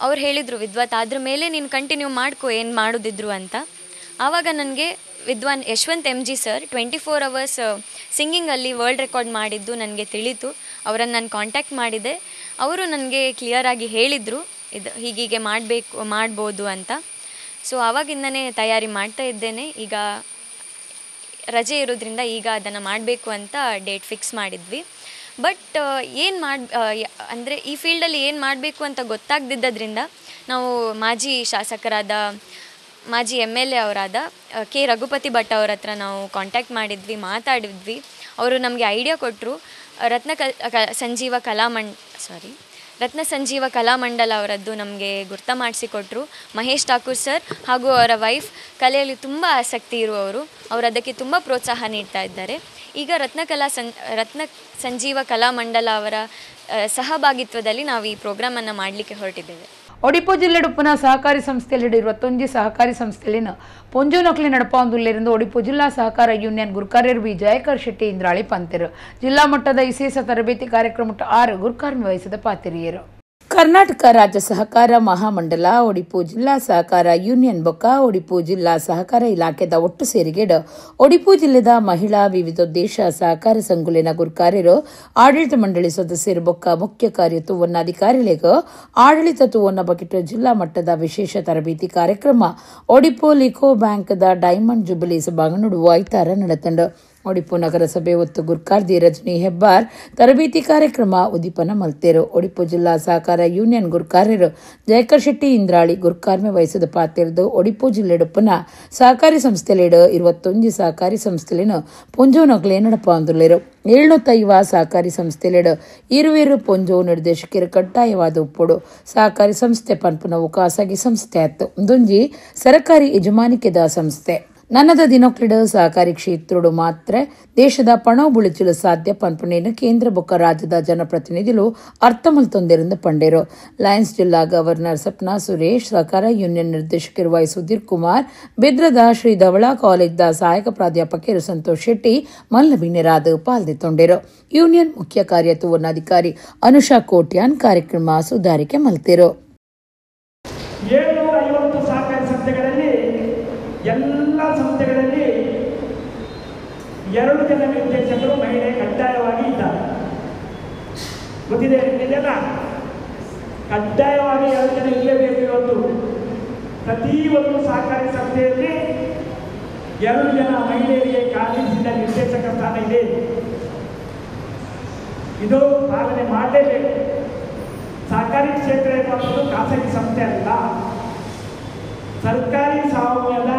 ಅವ್ರು ಹೇಳಿದರು ವಿದ್ವತ್ ಅದ್ರ ಮೇಲೆ ನೀನು ಕಂಟಿನ್ಯೂ ಮಾಡ್ಕೊ ಏನು ಮಾಡೋದಿದ್ರು ಅಂತ. ಆವಾಗ ನನಗೆ ವಿದ್ವಾನ್ Yashwanth M G sir 24 hours ಸಿಂಗಿಂಗಲ್ಲಿ ವರ್ಲ್ಡ್ ರೆಕಾರ್ಡ್ ಮಾಡಿದ್ದು ನನಗೆ ತಿಳಿತು. ಅವರನ್ನು ನಾನು ಕಾಂಟ್ಯಾಕ್ಟ್ ಮಾಡಿದೆ. ಅವರು ನನಗೆ ಕ್ಲಿಯರಾಗಿ ಹೇಳಿದರು ಇದು ಹೀಗೀಗೆ ಮಾಡಬೇಕು ಮಾಡ್ಬೋದು ಅಂತ. ಸೊ ಆವಾಗಿಂದನೇ ತಯಾರಿ ಮಾಡ್ತಾ ಇದ್ದೇನೆ. ಈಗ ರಜೆ ಇರೋದ್ರಿಂದ ಈಗ ಅದನ್ನು ಮಾಡಬೇಕು ಅಂತ ಡೇಟ್ ಫಿಕ್ಸ್ ಮಾಡಿದ್ವಿ. ಬಟ್ ಏನು ಮಾಡಿ ಅಂದರೆ ಈ ಫೀಲ್ಡಲ್ಲಿ ಏನು ಮಾಡಬೇಕು ಅಂತ ಗೊತ್ತಾಗದಿದ್ದರಿಂದ ನಾವು ಮಾಜಿ ಶಾಸಕರಾದ ಮಾಜಿ MLA ಅವರಾದ ಕೆ ರಘುಪತಿ ಭಟ್ ಅವ್ರ ಹತ್ರ ನಾವು ಕಾಂಟ್ಯಾಕ್ಟ್ ಮಾಡಿದ್ವಿ, ಮಾತಾಡಿದ್ವಿ. ಅವರು ನಮಗೆ ಐಡಿಯಾ ಕೊಟ್ಟರು. ರತ್ನ ಸಂಜೀವ ಕಲಾಮಂಡಲ ಅವರದ್ದು ನಮಗೆ ಗುರ್ತ ಮಾಡಿಸಿಕೊಟ್ರು. ಮಹೇಶ್ ಠಾಕೂರ್ ಸರ್ ಹಾಗೂ ಅವರ ವೈಫ್ ಕಲೆಯಲ್ಲಿ ತುಂಬ ಆಸಕ್ತಿ ಇರುವವರು, ಅವರು ಅದಕ್ಕೆ ತುಂಬ ಪ್ರೋತ್ಸಾಹ ನೀಡ್ತಾ ಇದ್ದಾರೆ. ಈಗ ರತ್ನ ಸಂಜೀವ ಕಲಾಮಂಡಲ ಅವರ ಸಹಭಾಗಿತ್ವದಲ್ಲಿ ನಾವು ಈ ಪ್ರೋಗ್ರಾಮನ್ನು ಮಾಡಲಿಕ್ಕೆ ಹೊರಟಿದ್ದೇವೆ. ಒಡಿಪು ಜಿಲ್ಲೆಡುಪ್ಪುನ ಸಹಕಾರಿ ಸಂಸ್ಥೆಯಲ್ಲಿ 21 ಸಹಕಾರಿ ಸಂಸ್ಥೆಯಲ್ಲಿನ ಪೊಂಜೋನೊಕ್ಲಿ ನಡಪಾಂದುಲ್ಲೇರೆಂದು ಒಡಿಪು ಜಿಲ್ಲಾ ಸಹಕಾರ ಯೂನಿಯನ್ ಗುರ್ಕಾರ್ಯರು ವಿ ಜಯಕರ್ ಶೆಟ್ಟಿ ಇಂದ್ರಾಳಿ ಪಂತೆರು. ಜಿಲ್ಲಾ ಮಟ್ಟದ ಇಸೇಸ ತರಬೇತಿ ಕಾರ್ಯಕ್ರಮ 6 ಗುರ್ಕಾರ್ಮಿ ವಹಿಸಿದ ಪಾತಿರಿಯರು. ಕರ್ನಾಟಕ ರಾಜ್ಯ ಸಹಕಾರ ಮಹಾಮಂಡಲ ಒಡಿಪು ಜಿಲ್ಲಾ ಸಹಕಾರ ಯೂನಿಯನ್ ಬೊಕ್ಕ ಒಡಿಪು ಜಿಲ್ಲಾ ಸಹಕಾರ ಇಲಾಖೆದ ಒಟ್ಟು ಸೇರಿಗೆಡು ಒಡಿಪು ಜಿಲ್ಲೆದ ಮಹಿಳಾ ವಿವಿಧೋದ್ದೇಶ ಸಹಕಾರ ಸಂಘುಲಿನ ಗುರ್ಕಾರ್ಯರು ಆಡಳಿತ ಮಂಡಳಿ ಸದಸ್ಯರು ಬೊಕ್ಕ ಮುಖ್ಯ ಕಾರ್ಯತುವನ್ನಾಧಿಕಾರಿಗಳಿಗೆ ಆಡಳಿತ ತುವನ್ನ ಬಕೆಟ್ ಜಿಲ್ಲಾ ಮಟ್ಟದ ವಿಶೇಷ ತರಬೇತಿ ಕಾರ್ಯಕ್ರಮ ಒಡಿಪು ಲಿಕೋ ಬ್ಯಾಂಕ್ದ ಡೈಮಂಡ್ ಜುಬಿಲಿ ಸಭಾಂಗಣಡು ಐತಾರ ನಡೆತಂಡು. ಒಡಿಪು ನಗರಸಭೆ ಒತ್ತು ಗುರ್ಕಾರ್ದಿ ರಜನಿ ಹೆಬ್ಬಾರ್ ತರಬೇತಿ ಕಾರ್ಯಕ್ರಮ ಉದ್ದೀಪನ ಮಲ್ತೇರು. ಒಡಿಪು ಜಿಲ್ಲಾ ಸಹಕಾರ ಯೂನಿಯನ್ ಗುರ್ಕಾರ್ಯರು ಜಯಕರ್ ಶೆಟ್ಟಿ ಇಂದ್ರಾಳಿ ಗುರ್ಕಾರ್ಮೆ ವಹಿಸಿದ ಪಾತಿರ್ದು ಒಡಿಪು ಜಿಲ್ಲೆಡುಪ್ಪುನ ಸಹಕಾರಿ ಸಂಸ್ಥೆಲೇಡು 21 ಸಹಕಾರಿ ಸಂಸ್ಥೆಲೇನು ಪೊಂಜೋನೊಗ್ಲೆ ನಡಪಾಂದುಲ್ಲೇರು. 705 ಸಹಕಾರಿ ಸಂಸ್ಥೆಲೇಡು ಇರುವಿರು ಪೊಂಜೋ ನಿರ್ದೇಶಕರು ಕಡ್ಡಾಯವಾದ ಉಪ್ಪುಡು. ಸಹಕಾರಿ ಸಂಸ್ಥೆ ಪನ್ಪುನವು ಖಾಸಗಿ ಸಂಸ್ಥೆ ಆಯ್ತು, ಒಂದೊಂಜಿ ಸರಕಾರಿ ಯಜಮಾನಿಕೆದ ಸಂಸ್ಥೆ. ನನ್ನದ ದಿನೊಕ್ಲಿಡು ಸಹಕಾರಿ ಕ್ಷೇತ್ರಡು ಮಾತ್ರ ದೇಶದ ಪಣ ಬುಳಿಚಲು ಸಾಧ್ಯ ಪನ್ಪುನೇನು ಕೇಂದ್ರ ಬೊಕ್ಕ ರಾಜ್ಯದ ಜನಪ್ರತಿನಿಧಿಗಳು ಅರ್ಥಮಲ್ತೊಂದೆರೆಂದು ಪಂಡೇರು. ಲಯನ್ಸ್ ಜಿಲ್ಲಾ ಗವರ್ನರ್ ಸಪ್ನಾ ಸುರೇಶ್, ಸಹಕಾರ ಯೂನಿಯನ್ ನಿರ್ದೇಶಕರು ವೈ ಸುಧೀರ್ ಕುಮಾರ್, ಬೆದ್ರದ ಶ್ರೀ ಧವಳಾ ಕಾಲೇಜ್ದ ಸಹಾಯಕ ಪ್ರಾಧ್ಯಾಪಕರು ಸಂತೋಷ್ ಶೆಟ್ಟಿ ಮಲ್ಲಬಿನ್ಯರಾದ ಪಾಲ್ದಿತ್ತೊಂಡೇರು. ಯೂನಿಯನ್ ಮುಖ್ಯ ಕಾರ್ಯತುವನ್ನಾಧಿಕಾರಿ ಅನುಷಾ ಕೋಟ್ಯಾನ್ ಕಾರ್ಯಕ್ರಮ ಸುಧಾರಿಕೆ ಮಲ್ತೇರು. 750 ಸಹಕಾರಿ ಸಂಸ್ಥೆಗಳಲ್ಲಿ ಎಲ್ಲ ಸಂಸ್ಥೆಗಳಲ್ಲಿ 2 ಜನ ನಿರ್ದೇಶಕರು ಮಹಿಳೆ ಕಡ್ಡಾಯವಾಗಿ ಇದ್ದಾರೆ. ಗೊತ್ತಿದೆ ನಿಮಗೆಲ್ಲ, ಕಡ್ಡಾಯವಾಗಿ 2 ಜನ ಇರಲೇಬೇಕು. ಇವತ್ತು ಪ್ರತಿ ಒಂದು ಸಹಕಾರಿ ಸಂಸ್ಥೆಯಲ್ಲಿ 2 ಜನ ಮಹಿಳೆಯರಿಗೆ ಕಾಲಿಸಿದ ನಿರ್ದೇಶಕ ಸ್ಥಾನ ಇದೆ. ಇದು ಪಾಲನೆ ಮಾಡಲೇಬೇಕು. ಸಹಕಾರಿ ಕ್ಷೇತ್ರ ಎನ್ನುವಂಥದ್ದು ಖಾಸಗಿ ಸಂಸ್ಥೆ ಅಲ್ಲ, ಸರ್ಕಾರಿ ಸ್ವಾಮ್ಯದ.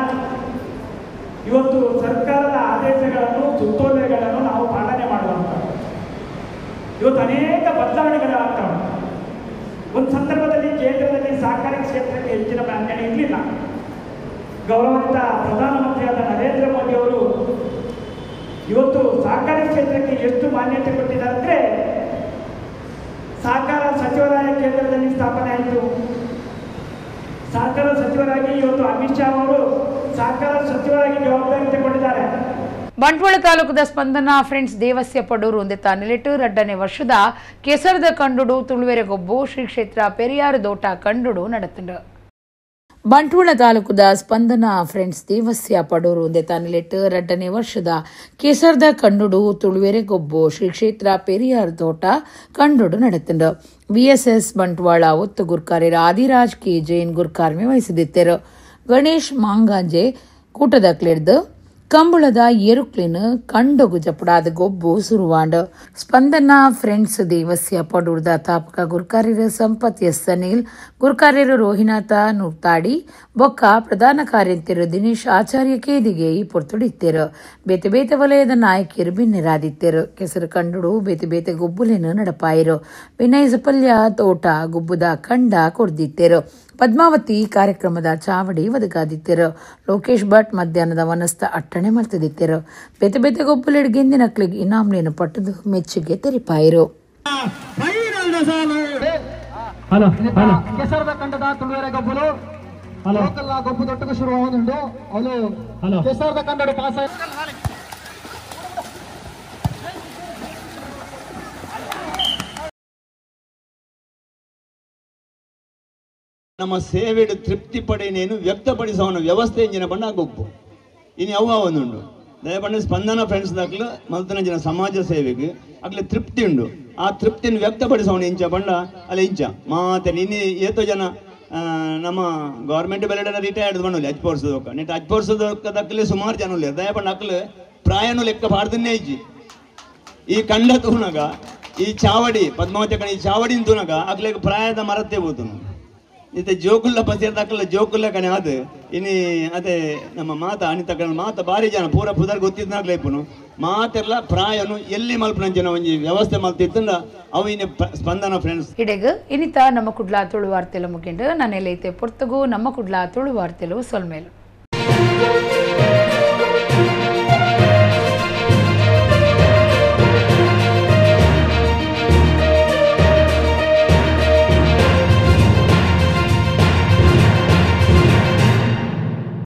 ಇವತ್ತು ಸರ್ಕಾರದ ಆದೇಶಗಳನ್ನು ಸುತ್ತೋಲೆಗಳನ್ನು ನಾವು ಪಾಲನೆ ಮಾಡುವಂಥದ್ದು. ಇವತ್ತು ಅನೇಕ ಬದಲಾವಣೆಗಳಾಗ್ತವೆ. ಒಂದು ಸಂದರ್ಭದಲ್ಲಿ ಕೇಂದ್ರದಲ್ಲಿ ಸಹಕಾರಿ ಕ್ಷೇತ್ರಕ್ಕೆ ಹೆಚ್ಚಿನ ಪ್ರಾಧಾನ್ಯ ಇರಲಿಲ್ಲ. ಗೌರವಾನ್ವಿತ ಪ್ರಧಾನಮಂತ್ರಿಯಾದ ನರೇಂದ್ರ ಮೋದಿಯವರು ಇವತ್ತು ಸಹಕಾರಿ ಸಹಕಾರಿ ಕ್ಷೇತ್ರಕ್ಕೆ ಎಷ್ಟು ಮಾನ್ಯತೆ ಕೊಟ್ಟಿದ್ದಾರೆ ಅಂದರೆ, ಸಹಕಾರ ಸಚಿವರಾಯ ಕೇಂದ್ರದಲ್ಲಿ ಸ್ಥಾಪನೆ ಆಯಿತು. ಸಹಕಾರ ಸಚಿವರಾಗಿ ಇವತ್ತು ಅಮಿತ್ ಶಾ ಅವರು ಸಹಕಾರ ಸಚಿವರಾಗಿ ಜವಾಬ್ದಾರಿ ತಗೊಂಡಿದ್ದಾರೆ. ಬಂಟ್ವಾಳ ತಾಲೂಕದ ಸ್ಪಂದನ ಫ್ರೆಂಡ್ಸ್ ದೇವಸ್ಯ ಪಡೂರು ಒಂದೆತ್ತ ನಿಲೆಟ್ಟು ರಡ್ಡನೇ ವರ್ಷದ ಕೆಸರದ ಕಂಡುಡು ತುಳುವೆರೆಗೊಬ್ಬು ಶ್ರೀ ಕ್ಷೇತ್ರ ಪೆರಿಯಾರು ದೋಟ ಕಂಡುಡು ನಡೆತಂಡು. ಬಂಟ್ವಾಳ ತಾಲೂಕದ ಸ್ಪಂದನ ಫ್ರೆಂಡ್ಸ್ ದೇವಸ್ಯ ಪಡೂರು ಒಂದೆತ್ತ ನಿಲೆಟ್ಟು ರಡ್ಡನೇ ವರ್ಷದ ಕೆಸರದ ಕಂಡುಡು ತುಳುವೆರೆಗೊಬ್ಬು ಶ್ರೀ ಕ್ಷೇತ್ರ ಪೆರಿಯಾರ್ ತೋಟ ಕಂಡುಡು ನಡೆತಂಡು. ವಿಎಸ್ಎಸ್ ಬಂಟ್ವಾಳ ಒತ್ತು ಗುರ್ಕಾರ್ಯರ ಆದಿರಾಜ್ ಕೆ ಜೈನ್ ಗುರ್ಕಾರ್ಮೆ ವಹಿಸಿದಿತ್ತರು. ಗಣೇಶ್ ಮಾಂಗಾಂಜೆ ಕೂಟದ ಕ್ಲಿಡ್ದು ಕಂಬಳದ ಏರುಕ್ಲಿನ ಕಂಡೊಗು ಜಪಡಾದ ಗೊಬ್ಬು ಸುರುವಾಂಡ್. ಸ್ಪಂದನ ಫ್ರೆಂಡ್ಸ್ ದೇವಸ್ಯ ಪಡೂರ್ದ ತಾಪಕ ಗುರ್ಕಾರ್ಯರು ಸಂಪತ್ ಎಸ್ ಸನೀಲ್, ಗುರ್ಕಾರ್ಯರು ರೋಹಿನಾಥ ನೂರ್ತಾಡಿ, ಬೊಕ್ಕ ಪ್ರಧಾನ ಕಾರ್ಯಂತಿರು ದಿನೇಶ್ ಆಚಾರ್ಯ ಕೇದಿಗೆ ಈ ಪೊರ್ತುಡಿತ್ತೇರು. ಬೇತೆ ಬೇತೆ ವಲಯದ ನಾಯಕಿಯರು ಬಿನ್ನೆರಾದಿತ್ತೇರು. ಕೆಸರು ಕಂಡುಡು ಬೇತೆ ಬೇತೆ ಗೊಬ್ಬುಲಿನ ನಡಪಾಯಿರು. ವಿನಯ್ ಸಪಲ್ಯ ತೋಟ ಗುಬ್ಬುದ ಕಂಡ ಕೊರ್ದಿತ್ತೇರು. ಪದ್ಮಾವತಿ ಕಾರ್ಯಕ್ರಮದ ಚಾವಡಿ ಒದಗಾದಿತ್ತೇರು. ಲೋಕೇಶ್ ಭಟ್ ಮಧ್ಯಾಹ್ನದ ವನಸ್ಥ ಅಟ್ಟಣೆ ಮಲ್ತದಿತ್ತೇರು. ಬೇತೆ ಬೇತೆ ಗೊಬ್ಬುಲಿಡ್ ಗೆಂದಿನಕ್ಲಿಗೆ ಇನಾಮ್ಲೇನು ಪಟ್ಟದು ಮೆಚ್ಚುಗೆ ತೆರಿಪಾಯಿರು. ನಮ್ಮ ಸೇವೆಡು ತೃಪ್ತಿ ಪಡೆಯನೇನು ವ್ಯಕ್ತಪಡಿಸೋಣ ವ್ಯವಸ್ಥೆ ಇಂಜಿನ ಬಣ್ಣ ಗೊಬ್ಬು ಇನ್ನು ಯಾವ ಒಂದುಂಡು ದಯಪಂಡ ಸ್ಪಂದನ ಫ್ರೆಂಡ್ಸ್ ದಾಖಲು ಮಲ್ತನ ಜನ ಸಮಾಜ ಸೇವೆಗೆ ಅಗ್ಲೆ ತೃಪ್ತಿ ಉಂಡು. ಆ ತೃಪ್ತಿಯನ್ನು ವ್ಯಕ್ತಪಡಿಸೋಣ ಇಂಚ ಬಣ್ಣ ಅಲ್ಲ ಇಂಚ ಮಾತೆ ಇನ್ನು ಏತೋ ಜನ ನಮ್ಮ ಗೌರ್ಮೆಂಟ್ ಬೆಲೆಡ ರಿಟೈರ್ಡ್ ಬಣ್ಣಲಿ ಅಜ್ಪೋರ್ಸದೊಕ್ಕ ನೆಟ್ ಅಜ್ಪೋರ್ಸದೊಕ್ಕ ದಕ್ಕಲೆ ಸುಮಾರು ಜನ ಉಲ್ಲೇರು. ದಯಪಂಡ ಅಕ್ಲು ಪ್ರಾಯನು ಲೆಕ್ಕ ಪಾಡ್ದನ್ನೇ ಇಜ್ಜಿ. ಈ ಕಂಡ ತೂನಗ ಈ ಚಾವಡಿ ಪದ್ಮಾವತಿ ಕಣ ಈ ಚಾವಡಿನ ತೂನಗ ಅಕ್ಲೆಗ್ ಪ್ರಾಯದ ಮರತ್ತೆ ಹೋತನು. ಇತ್ತೆ ಜೋಕುಲ್ಲ ಪಸಿರ ತಕ್ಕಲ್ಲ ಜೋಕುಲ್ಲ ಕಣೆ ಅದು ಇನಿ ಅದೇ ನಮ್ಮ ಮಾತ ಅನಿತ ಕಣ ಮಾತ ಭಾರಿ ಜನ ಪೂರ ಪುದರ್ ಗೊತ್ತಿದ್ದಾಗಲೇ ಇಪ್ಪನು ಮಾತೆಲ್ಲ ಪ್ರಾಯನು ಎಲ್ಲಿ ಮಲ್ಪನಂಚಿನ ಒಂಜಿ ವ್ಯವಸ್ಥೆ ಮಲ್ತಿತ್ತಂಡ ಅವು ಇನಿ ಸ್ಪಂದನ ಫ್ರೆಂಡ್ಸ್. ಇಡೆಗ್ ಇನಿತ ನಮ್ಮ ಕುಡ್ಲ ತುಳು ವಾರ್ತೆಲು ಮುಗಿಂಡು. ನಾನೆಲ್ಲೈತೆ ಪೊರ್ತುಗು ನಮ್ಮ ಕುಡ್ಲ ತುಳು ವಾರ್ತೆಲು ಸೊಲ್ಮೇಲು.